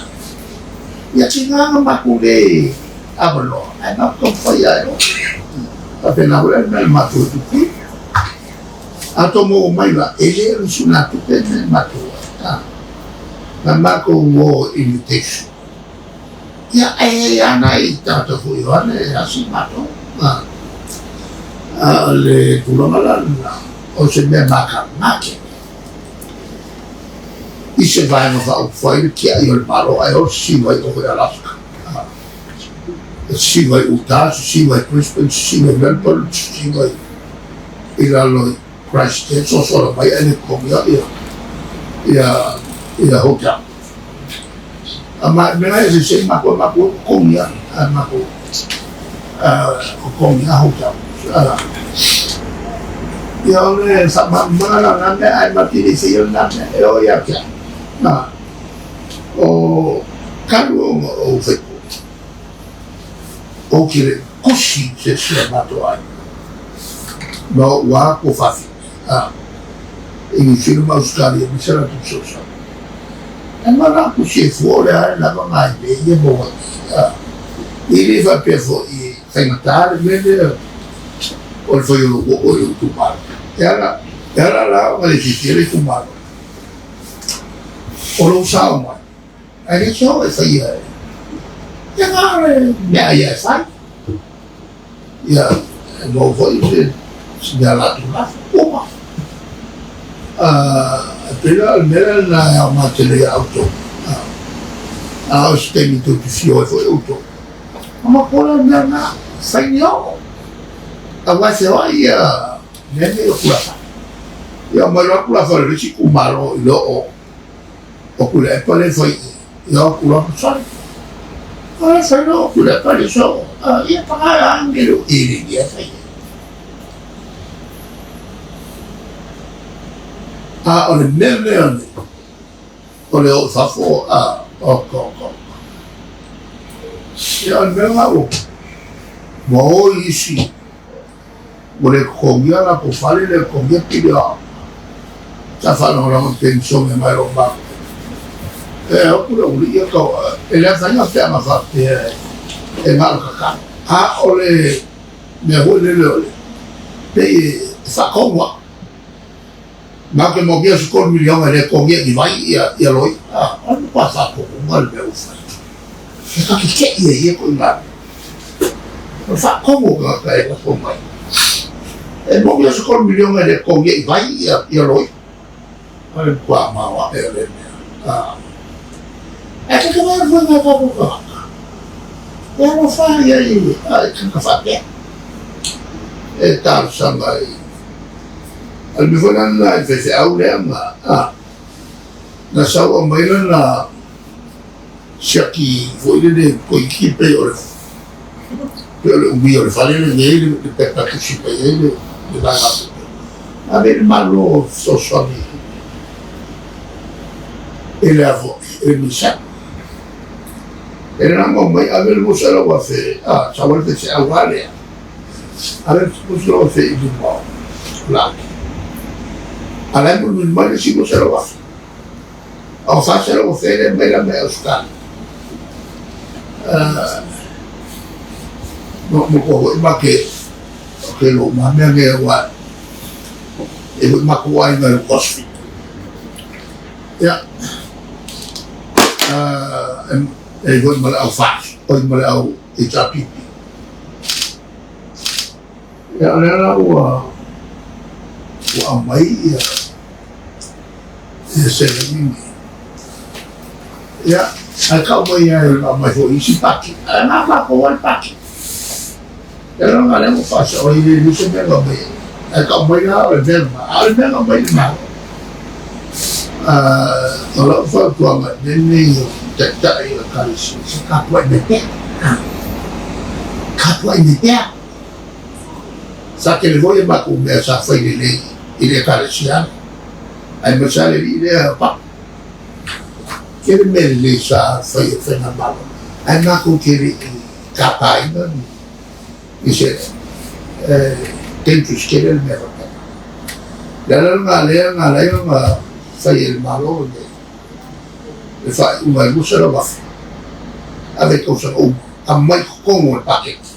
Ia tiga na matou le avanoa ae matou taumafai lava e o. Faapena foi la le mea na matou i Tutuila. A tou maua mai la, e le o le suegatupe le mea na matou ai, na matou o i invitation. Ia, e i ai lava nai tagata foi o ane e asi matou. A o le tulaga la lena, o se mea matamate i se Vaega Faaupufai le tiai o le Malo ae o le sisiva i o i Alaska, e sisiva i Utah, sisiva i Brisbane, sisiva i Melbourne, sisiva i lalo i Christchurch, sosola mai ae le totogia ia hotel. A ma mea e se matou matou totogi a matou totogi a hotel. Ia o le faamalamalamaga la o na mea ae matou te le i faia lena mea e oo ia te au. O talu ona ou faipule, ou te le tusi i se isi o matou aiga ma ou a tuafafine i Niu Sila ma Ausetalia aemaise a latou fesoasoani. E ma la tusi e fua o le a le lava nai mea ia maua ai. E le faapea foi e faigata le mea lea o le fai o lou oo i lou itumalo. E ala, e ala la ona le fiafia le itumalo o lou sao mai, ae le se oo e faia e ia na o le mea ia e fai. Ia, e maua foi se se mea latou lafo, uma. E pei la o le mea lea lena e aoga tele ia outou. A o se taimi tou te fio ai foi outou, ona matua lea o le mea lena, fai ni oo. Aua e feoai ia mea nei o Tulafono. Ia omai loa Tulafono a le isi itumalo i lo o o Tuilaepa lea e fai i i. Ia o Tulafono sole. O le fai loa o Tuilaepa le so, ia paga la mea le o i le ia fai. A o le mea lea o le o i fafo a o ko ko. Ia o le mea la ua ua o isi Ua le totogia latou fale, le totogia pili o aoga. Sa faalagolago i penisione mai lou matou. E oku le uli ia tau e le afaina pe ana faapea e na o le tatalo. A o le mea foi lele o le pei e faatonu lava. Matou te moomia se $3 miliona e le totogia i ni vai ia loia. A o le matua faatonuga le mea ua fai. E ta te tei ai ia ituaiga mea. O le faatonu o tagata e nofo mai. E moni o se $3 miliona e le totogia i vai ia loia. O le matua maoae o lea mea. Ae ta te vaai foi i nai tatou tagata, e alofa i ai i tagata faapea. E talosaga i o le mea foi la lena i le faifeau lea na sau aumai lana siaki foi lele toeitiiti pei o le pei o le umi o le fale lenei le pepa e tusi mai ai le vaega tupe. Ave i le Malo fesoasoani i le a foi i le misela. E le lago mai ave le $200,000 a sau ai le faifeau lava lea. Ave le $200,000 i luma o Laki. A la e mulimuli mai le isi $200,000. O $400,000 lea mai la mai Ausetalia. Mo ko hoi ma ke o ke lo ma mea nei aua e hoi ma ko ai ngai CrossFit. Ia, e hoi ma le au FAS, oi ma le au HRPP. Ia, o lea la ua ua aumai ia ia seleni nei. Ia, ae tau mai ai aumai foi isi pati. Ae na matou ai pati. Ia la na lea ua faasao ai le se mea na aumai ai. Ae tau mai la o le mea lena. A o le mea na aumai le Malo. O lau fautuaga i mea nei o taitai o Ekalesia, se tapuai mai pea. Tapuai mai pea. Sa tele foi a matou mea sa fai lelei i le Ekalesia ala, aemaise lava le alii lea o Papa. Tele mea lelei sa fai e le Faigamalo, ae matou te le i tapaina ni se dangerous tele le mea faapena. O le ala lena lea na ala ai ona fai e le Malo le faaiuga e $200,000 ave i tausaga uma, aumai i totonu o le paketi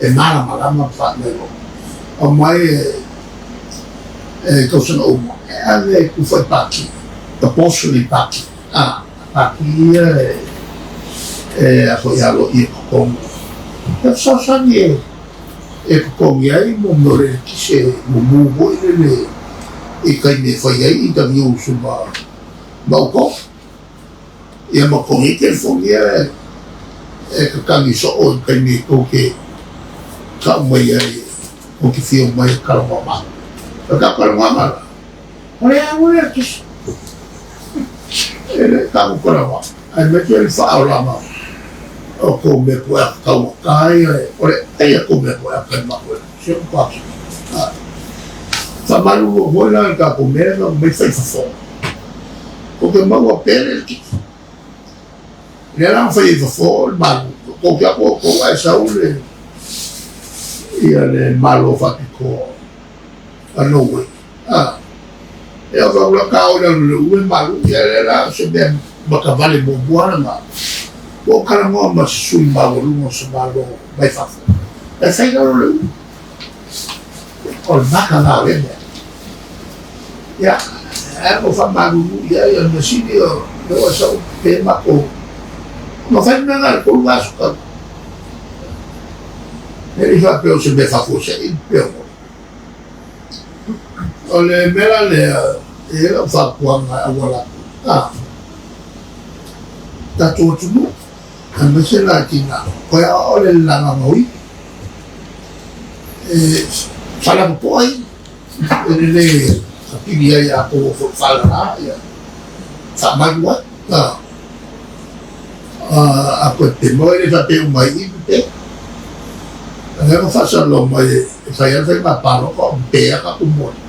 e malamalama ma faanoanoa. Aumai e tausaga uma e ave e tufa i pati, proportionally pati, a pati ia e a foi aloaia i totonu. E fesoasoani e totogi ai mo mea o le eletise mumu foi lele i taimi e fai ai interviews ma outou. Ia ma totogi ai telefoni ia e tatagi soo i taimi e tou te tau mai ai, tou te fia mai e talanoa mai. O le tatou talanoaga la, o le alu le eletise. E le tatou talanoa, aemaise le faaolaga o tou mea pueaka taugata ia, o le ai a tou mea pueaka i matou eletise ma pasi. Faamalulu foi la i le tatou mea lea na mai fai fafo. Tou te maua pea le eletise. Lea la na fai ai fafo le malu, tou te atu outou ae sau le ia le malo faapitoa a Norway. A, e o fau la ka o le le ue malu, ia le la se mea matavale muamua lena. Ua ou talanoa ma se sui maualuga o se malo mai fafo, e fai lalo le ue. O le maka lena o lea mea. Ia, ae ua faamalulu i ai, o le mea sili o lea ua sau pe matou. Na fai le mea lena i le 3 aso talu. E le i faapea o se mea faafuasei pe o. O le mea la lea, e i ai lau fautuaga e auala atu, a, tatou atunuu, aemaise la i tina, toe aoao le lagaga o ivi. E faalapopoa ia, e lelei e tapili ai a outou oo foi i faalala, ia faamalu ai. A, a toe pemo e le faapea uma ai i pe. A lea na faasalalau mai e fai lava le faiga palota o pe a tatou moli.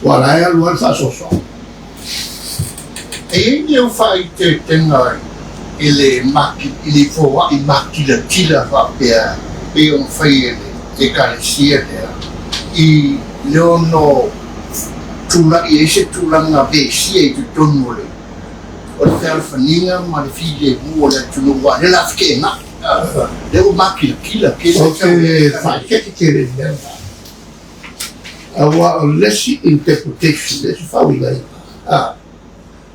Ua la e alu lava le faasoasoa. E i ai ni au faaeteetega i le i le foai matilatila faapea pei ona fai e le Ekalesia lea i le ono tulai ai se tulaga vesia i totonu o le o le fealofaniga ma le filemu o le atunuu aua o lea o le a feteenai, lea ua matilatila tele. Ou te faaeteete tele i le mea lena. Aua o le isi interpretation, le isi faauigaina, a,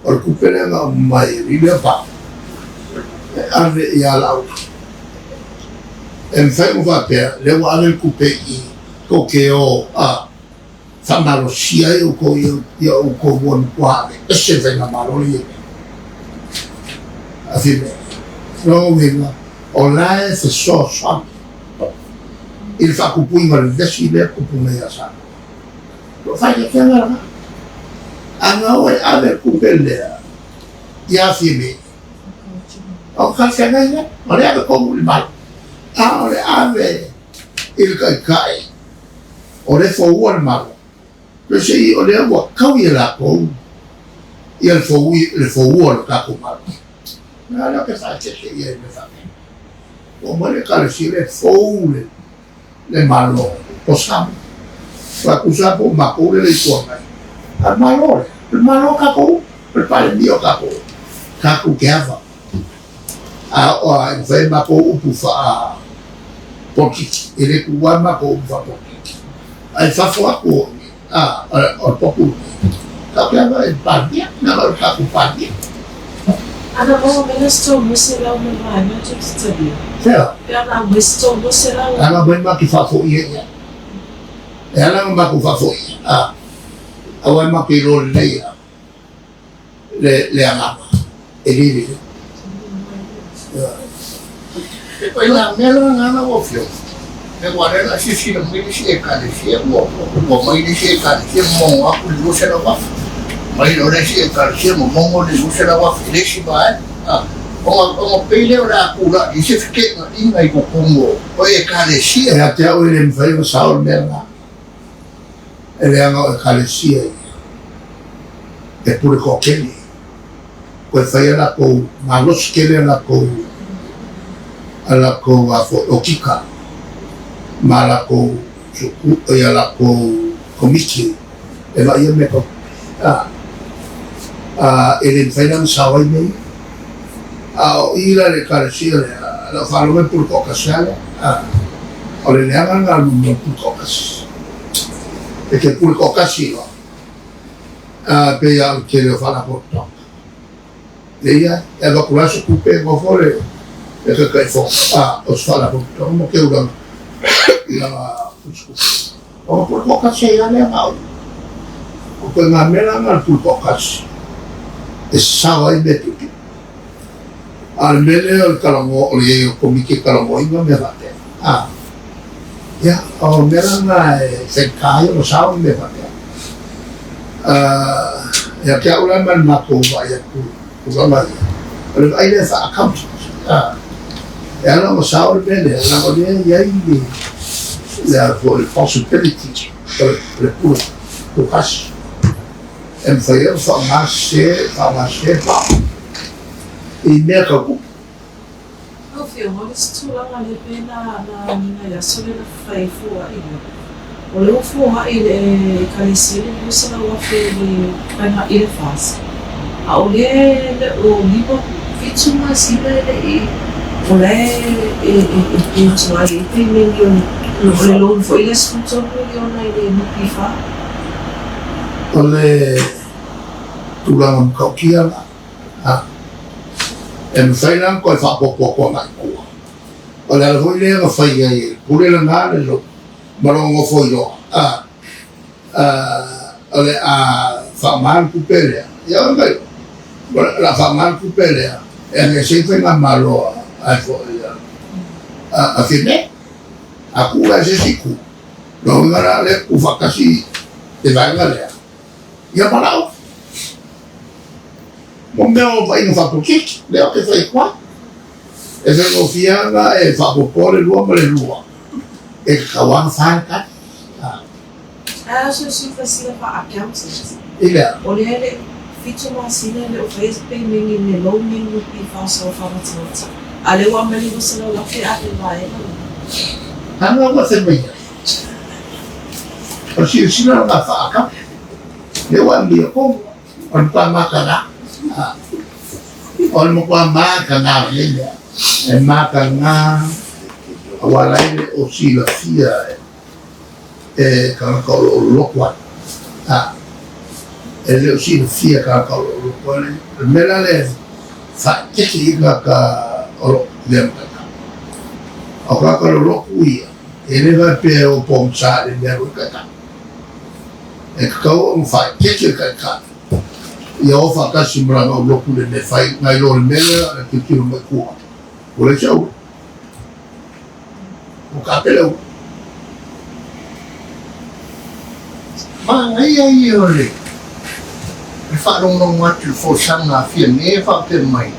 o le tupe lea na aumai e Lilian Pao e ave ia Laauli. E mafai ona faapea, lea ua ave le tupe i tou te o a faamalosia ai outou ia outou ua matua aveese le faigamalo lea i ai nei. A fimea, lona uiga, o la e fesoasoani i le faatupuina o le vevesi lea e tupu nei ia Samoa. Ua faaeteetega lena. A na o e ave le tupe lea ia Fiamē, o talafeagai lea, o le ave tonu i le Malo, a o le ave i le Taitai, o lea e foua le Malo, peiseai o lea ua taui e latou ia le foua o le tatou Malo. O lea ou te faaeteete i ai i mea faapea. Ua aumai le Ekalesia lea e fou le Malo o Samoa. Aua tusa lava po o matou lea e le Itu Agai, a o le Malo lea, o le Malo o tatou uma, o le Palemia o tatou uma, tatou te ava. A oo lava ina fai a matou upu faa-polokiki, e le tuua lava matou upu faa-polokiki. Ae i fafo atu o i, a, o le potu lenei, tatou te ava i le Palemia, leaga o le tatou Palemia. Ana maua mai la se 300 ma le vaega atu te talia. Fea? Pe ana aumai se 300. Ana aumai matou faafoia i ai. E ala ona matou faafoia, a, aua e matou te iloa lelei lava le agaga e le lelei. E oi la mea la lena lau Afioga, aua o lea o le a silasila mai le isi Ekalesia, ua mai le isi Ekalesia momono atu i le 200,000. Mai lea o le isi Ekalesia momomo le 200,000 i le isi vaega. A, ona, ona pei lea o le a tulai i se feteenaiga i totonu o Ekalesia. Ia te au e le mafai ona sao le mea lena, e leaga o Ekalesia ia e pule toatele, toe fai a latou malosi tele a latou a latou a foi okika ma latou suku ia latou komiti e vaaia mea tau a a e le mafai la ona sao ai mea ia. A o i la i le Ekalesia lea, lau faalogo e pule toatasi lava lea. A, o le leaga lena o le mea o le pule toatasi. E te pule toatasi loa, a, pei lava o le tele o faalapotopotoga. Leia, e avatu la se tupe e nofo le le Taitaifono, a, o se faalapotopotoga ma teu lana lana tusitusi. Ona pule toatasi ai lava lea na o ia. O ituaiga mea la na o le pule toatasi e sasao ai mea piopio. A o le mea lea o le talanoa o le i ai o Komiti e talanoaina mea faapea, a, ia, o mea la na e faigata ai ona sao ni mea faapea. A, ia te au la ma le matou vaai atu i tulaga ia, o le vaai lea faa-accountant, a, e ala ona sao le mea lea, leaga o lea e i ai le, le a foi le possibility o le pule toatasi e mafai ai ona faaaoga sese, faaaoga sese le pao i mea tau tupe. Lau Afioga, o le isi tulaga lea pei na agiga i aso lea na fai foai ai, o lea ua foai i le Ekalesia le 200,000 i le vaega i le FAS, a o lea e le o lima, fitu masina e le i, o la e e tuai ai pemeni o le loan foi lea 13 miliona i le NPF. O le tulaga matautia la. A, e mafai la ona toe faaopoopo atu agai i tua. O le ala foi lea na fai ai e le pule lena le lotu ma lona nofo iloa, a, a, o le a faaaoga le tupe lea, ia o le o le a faaaoga le tupe lea e aveese ai faigamalo a, a foi a, a, a Fiamē. A tuu la i se isi itu, lona uiga la o lea e tuufaatasi le vaega lea, Ia valaau. Mo mea o vaaiga faapolokiki, lea ou te fai atu ai. E faigofie lava ona e faaopoopoa le lua ma le lua, e tatau lava ona fa le tali. Ae a so sui fasila faa-accountant? I le a? O lea e le fitu masina e le o faia se pemeni i le loan nei NPF sa o faamatamata. A lea ua aumai le 200 afe ave i le vaega lena. Ana ua fai mai ai. O le silasila lena faa-accountant. Lea ua aumai tonu, o le matua mataga. O le matua mataga o nei mea. E mataga aua la e le o silafia e tagata o lo o lotu ai. E le o silafia e tagata o lo o lotu ai. O le mea la lea e faaeteete i tagata o lo o avea ma taitai. O tagata o lo o lotu ia, e le faapea e o pogisa i le mea o le taitai. E tatau ona faaeteete le taitai ia o faatasi ma lana aulotu i le mea e fai, nai lo le mea lea e tilotilo mai tua, ua leai se aula. Ua kape le aula. Manaia ia o le faalogologo atu i le folasaga a Fiame e faapea mai,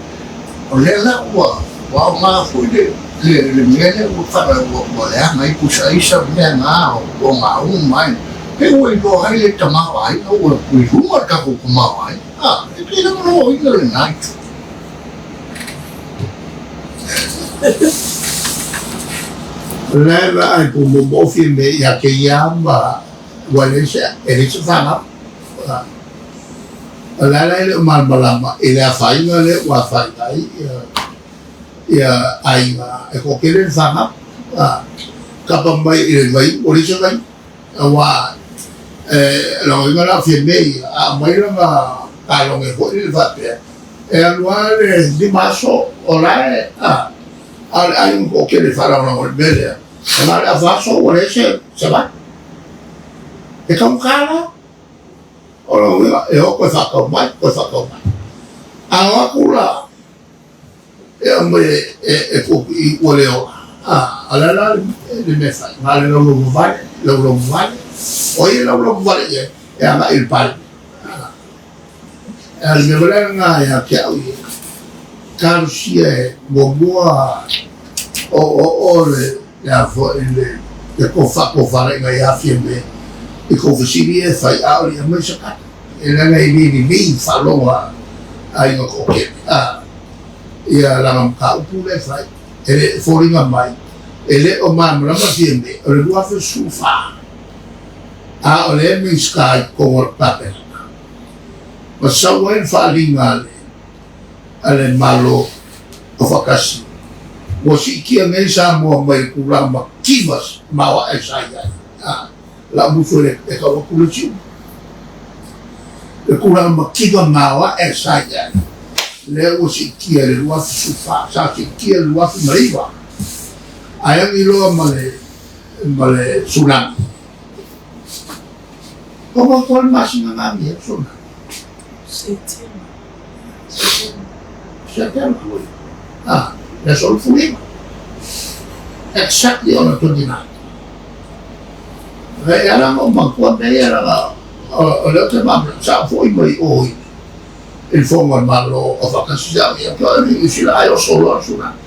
O lea la ua aoga foi le mea lea ua fala ua leaga ai pusa aisa mea na o gauga ma ai pe ua iloa ai le tamaoaiga ua i luga le tatou tamaoaiga a e pei lagolagoina lena itu. O la e vaai po moomoofi Fiame ia te ia ma ua leai se e leai se fanau. O le a la e le o malamalama i le afaina lea ua afaina ai ia aiga e toatele le fanau. Kapa mai i le vai, ua leai se vai. Aua e logoina la o Fiame ia, a aumai lana taloge foi lele faapea, e alu lava le 5 aso o la e, a o le aiga toatele e faalagolago i le mea lea, e na o le afa aso ua leai se vai. E taugata la. O lona uiga, e o toe faatau mai, toe faatau mai. A o atu la, e aumai e tuu atu i i ua le ola. A, o le a la le mea e fai? Na o le laulau vavale, laulau vavale. O ai e laulau vavale i ai? E agai i le Palemene. A le mea valea lena ia te au ia, talosia e muamua o o o le le a foi le le faatofalaiga ia Fiame i kou fesili ia e fai a o le i aumai se kata. E leaga e le lelei faalogo a aiga toatele a ia lana mataupu lea e fai. E le foliga mai e le o malamalama Fiame o le 2014 a o lea e Minisita i totonu o le Kapeneta ma sau ai le faaaliga a le a le Malo o Faatasi, ua siitia nei Samoa mai le tulaga mativa maoae sa i ai. A, la musu e e tau atu le isi uma. Le tulaga mativa maoae sa i ai, lea ua siitia i le 2014, sa siitia i le 2009, ae agi loa ma le ma le tsunami. Ua toa le masina na agi ai le tsunami. Setema. Setema. Ah, le aso 19. Exactly on the 29. E ala o matua me ia langa o le o te mamla sa foi mai o i le fonga o le Malo o Faatasi sa ia to ni i sila ai o solo a tsunami.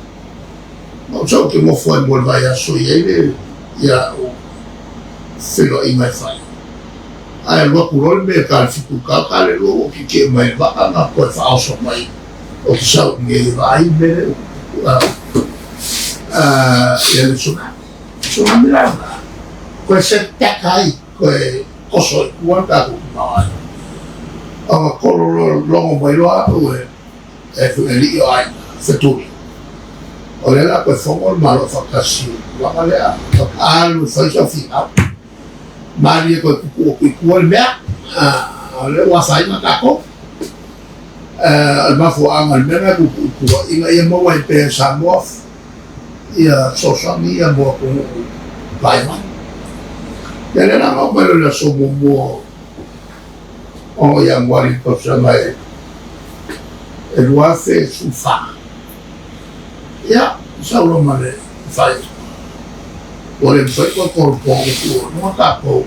Ma o sau te mofo ai mo le vaiaso i ai le ia o feiloaiga e fai. Ae alu atu loa le mea e ta le 7 i ta le 2 ua tietie mai le vaa na toe faaoso mai o te sau i nei e vaai le mea lea ua tupu ia le tsunami. Tsunami la lena, toe set back ai, toe toso i tua le tatou tamaoaiga. Ona tolo loa logo mai loa au e e alii o aiga, fetuli. O lea la toe fono le Malo Faatasi i le tulaga lea, alu e fai sau finau. Malie toe tupu atu i tua le mea, o lea ua afaina tatou. O le mafuaaga o le mea lena e tupu i tua, ina ia maua ai pea e Samoa ia fesoasoani ia mo atunuu vaivai. Ia lea la na oo mai loa i le aso muamua o Ianuari i le tausaga e 2014, ia, sau loa ma le faaiuga, ua le mafai ona toe tolopo atu i luga tatou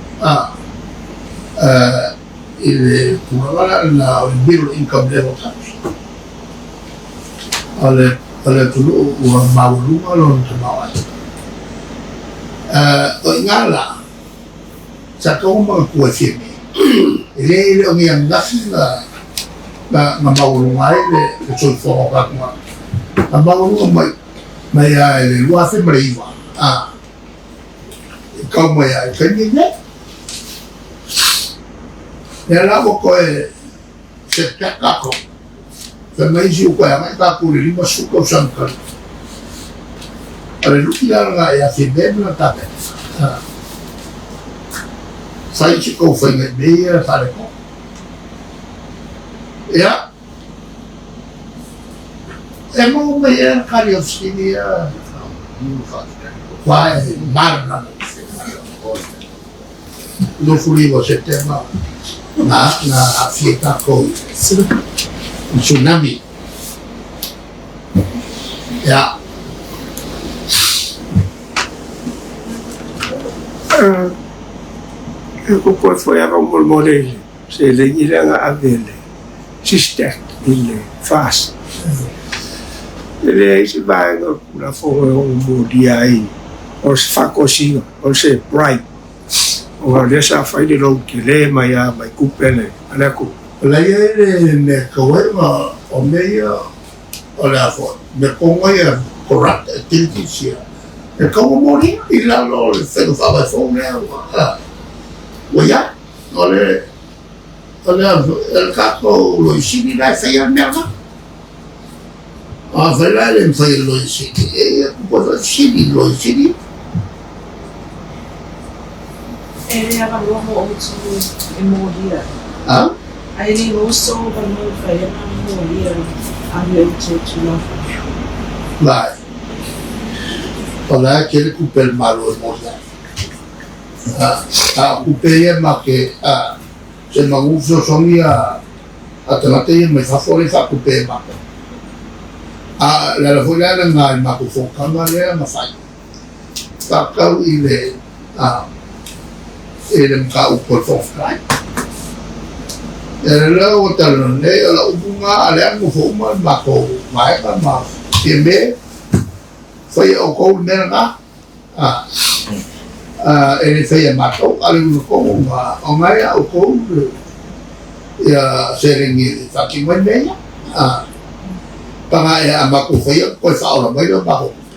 i le tulaga la lena o le middle income level country. O le o le atunuu ua maualuga lona tamaoaiga. O i ina la, sa tatau ona manatua e Fiame, e le le o ni ananafi na na na maualuga ai le le soifuaga o tatou tagata. Na maualuga mai mai lava i le 2009 a i tau mai lava i le taimi lenei. Lea la ua toe setback tatou. Fai mai isi ua toe agai tatou i le 50 tausaga talu. O le lu'i la lena ia Fiame ma lana tapena. Fai si tou faiga i mea ia faaletonu. Ia, e maua mai ea le tali o fesili ia ua e malamalama. 29 o Setema na na aafia ai tatou i le tsunami. Ia. E kokoe foi a faamolemole i le seleni lea na ave e le SISTech i le FAST. E leai se vaega o le Tulafono e ono molia ai o se faatosina, o se bribe, ona o lea sa fai le loan tele mai lava mai tupe a le atunuu. O la e i ai le mea e tatau ai ona, o mea ia o le a foi, mea tonu lava ia corrupt activities ia, e tatau ona molia i lalo o le faiga faavae fou lea ua i ai. O le o le a foi, o le tatou Loia Sili la e faia le mea lena. A fai la e le mafai e le Loia Sili, e ia tupu ai foi fesili i le Loia Sili. E le avanoa mo outou e molia ai. A? A e le maua sou avanoa e mafai ai ona molia ave outou Tulafono. Vai. O la e tele tupe a le Malo e molia ai. A o tupe ia ma ke a se manu fesoasoani a a tagata ia mai fafo lea e faatupe e matou. A le ala foi lea lena i le matou fonotaga lea na fai, faatau i le a i le mataupu a le Fofoga Fetalai. E lea ua talanoa nei, o lau upu lena a lea nofo uma le matou vaega ma Fiame, fai e outou le mea lena. A, e le faia e matou, a o le uiga tonu lena, o lena ia outou le ia seleni e faatino ai mea ia. A, paga ea a matou faia, toe faaola mai lea o matou tupe.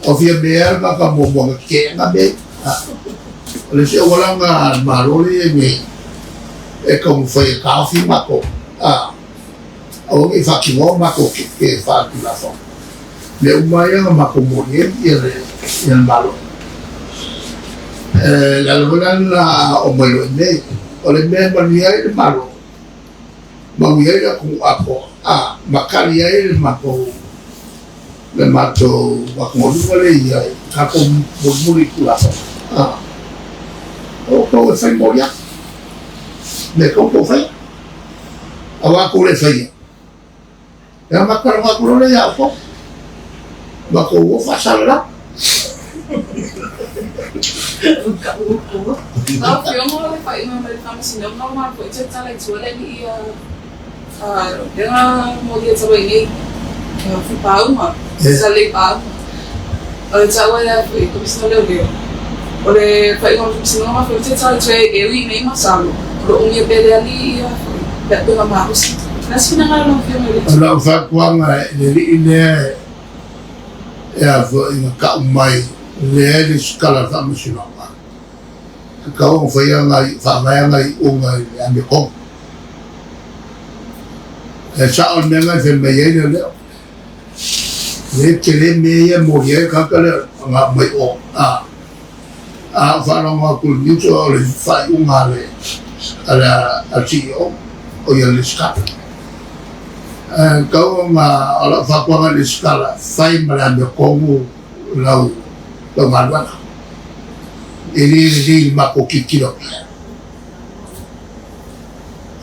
O Fiame lava le tagata muamua na teena mea ia. A, o le isi auala lena a le Malo lea e i ai nei e taumafai e taofi matou, a, aua ne i faatinoa matou tiute faatulafono. Mea uma ia na matou moli ai ia le ia le Malo. E, le ala foi la lena a oo mai loa i mea ia. O le mea e manuia ai le Malo, manuia ai le atunuu atoa, a, ma tali ai le matou atugaluga lea e i ai, tatou mulimuli i Tulafono. A, o outou e fai moli atu. Mea e outou faia. Aua tou le faia, ia matou talanoa atu loa lea ia outou. Matou o faasalalau. Lau Afioga o le faaiuga mai le Faamasinoga ua mafua ai toe tala i tua le alii ia lea na molia talu ai nei Fipauga, Saleipauga. O le taua ia foi Komesina o Leoleo. O le faaiuga o le Faamasinoga ua mafua ai toe tala i tua e ui nei masalo o lo o umia pea e le alii ia foi le auupega malosi. O le a se finagalo o lau Afioga i le O lau fautuaga i le alii lea e a foi na tau mai lea e lesitala i le Faamasinoga, tatau ona faia ana faavae ana iuga i le amiotonu. E sao le mea lena e fai mai ai leoleo. Le tele mea ia e moli ai le tagata lea na aumai o. A, a ou faalogo atu i le news o le faaiuga a le a le a le CEO o ia le lesitala. E tatau ona o lau fautuaga i le lesitala, fai ma le amiotonu lau lau galuega. E le lelei i le matou tilotilo atu i ai.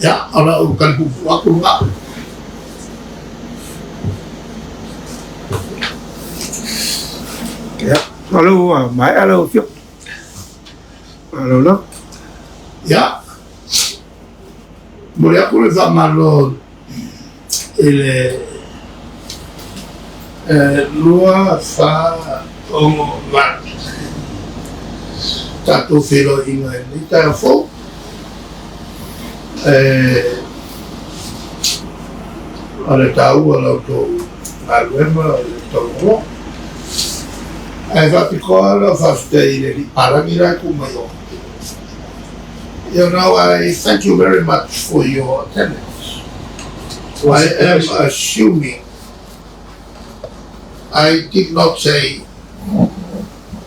Ia, o lau tali puupuu atu lena. Ia, masalo ua maea lau Afioga. Malo lava. Ia, momoli atu le faamalo i le 2, 4, 6, 8 tatou feiloaiga i lenei taeao fou. O le taua o la outou galuega o le taualoa. Ae faapitoa lau faafetai i le alii palagi la e tu mai o. I thank you very much for your attendance. I am assuming I did not say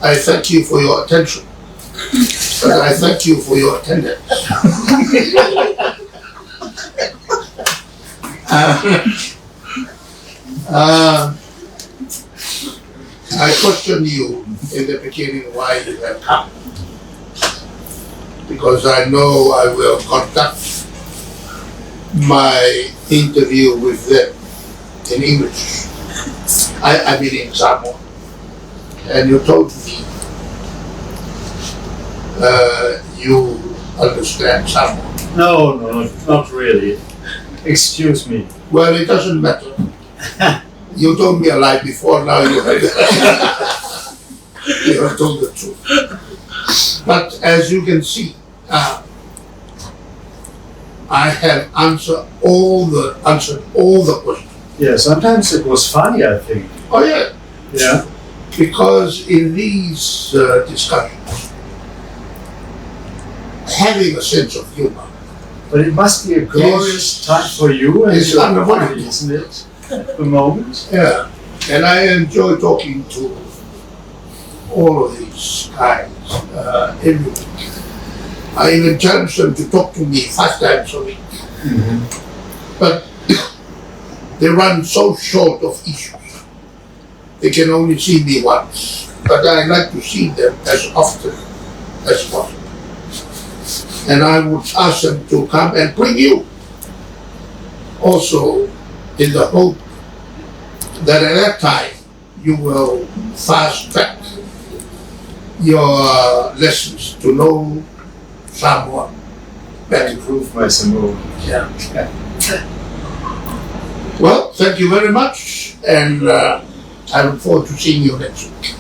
I thank you for your attention, but I thank you for your attendance. I questioned you in the beginning why you have come, because I know I will conduct my interview with them in English. I mean in Samoan. And you told me you understand Samoan. No, not really. Excuse me. Well, it doesn't matter. You told me a lie before, now you have, you have told the truth. But as you can see, I have answered all the questions. Yeah, sometimes it was funny, I think. Oh yeah. Yeah. Because in these discussions, having a sense of humor. But it must be a glorious time for you and it's your unavoidable. family, isn't it? At the moment. Yeah. And I enjoy talking to all of these guys every week. I even challenge them to talk to me 5 times a week. But they run so short of issues. They can only see me once. But I like to see them as often as possible. And I would ask them to come and bring you also, in the hope that at that time you will fast track your lessons to know Samoa I improved my Samoan. Yeah. Well, thank you very much, and I look forward to seeing you next week.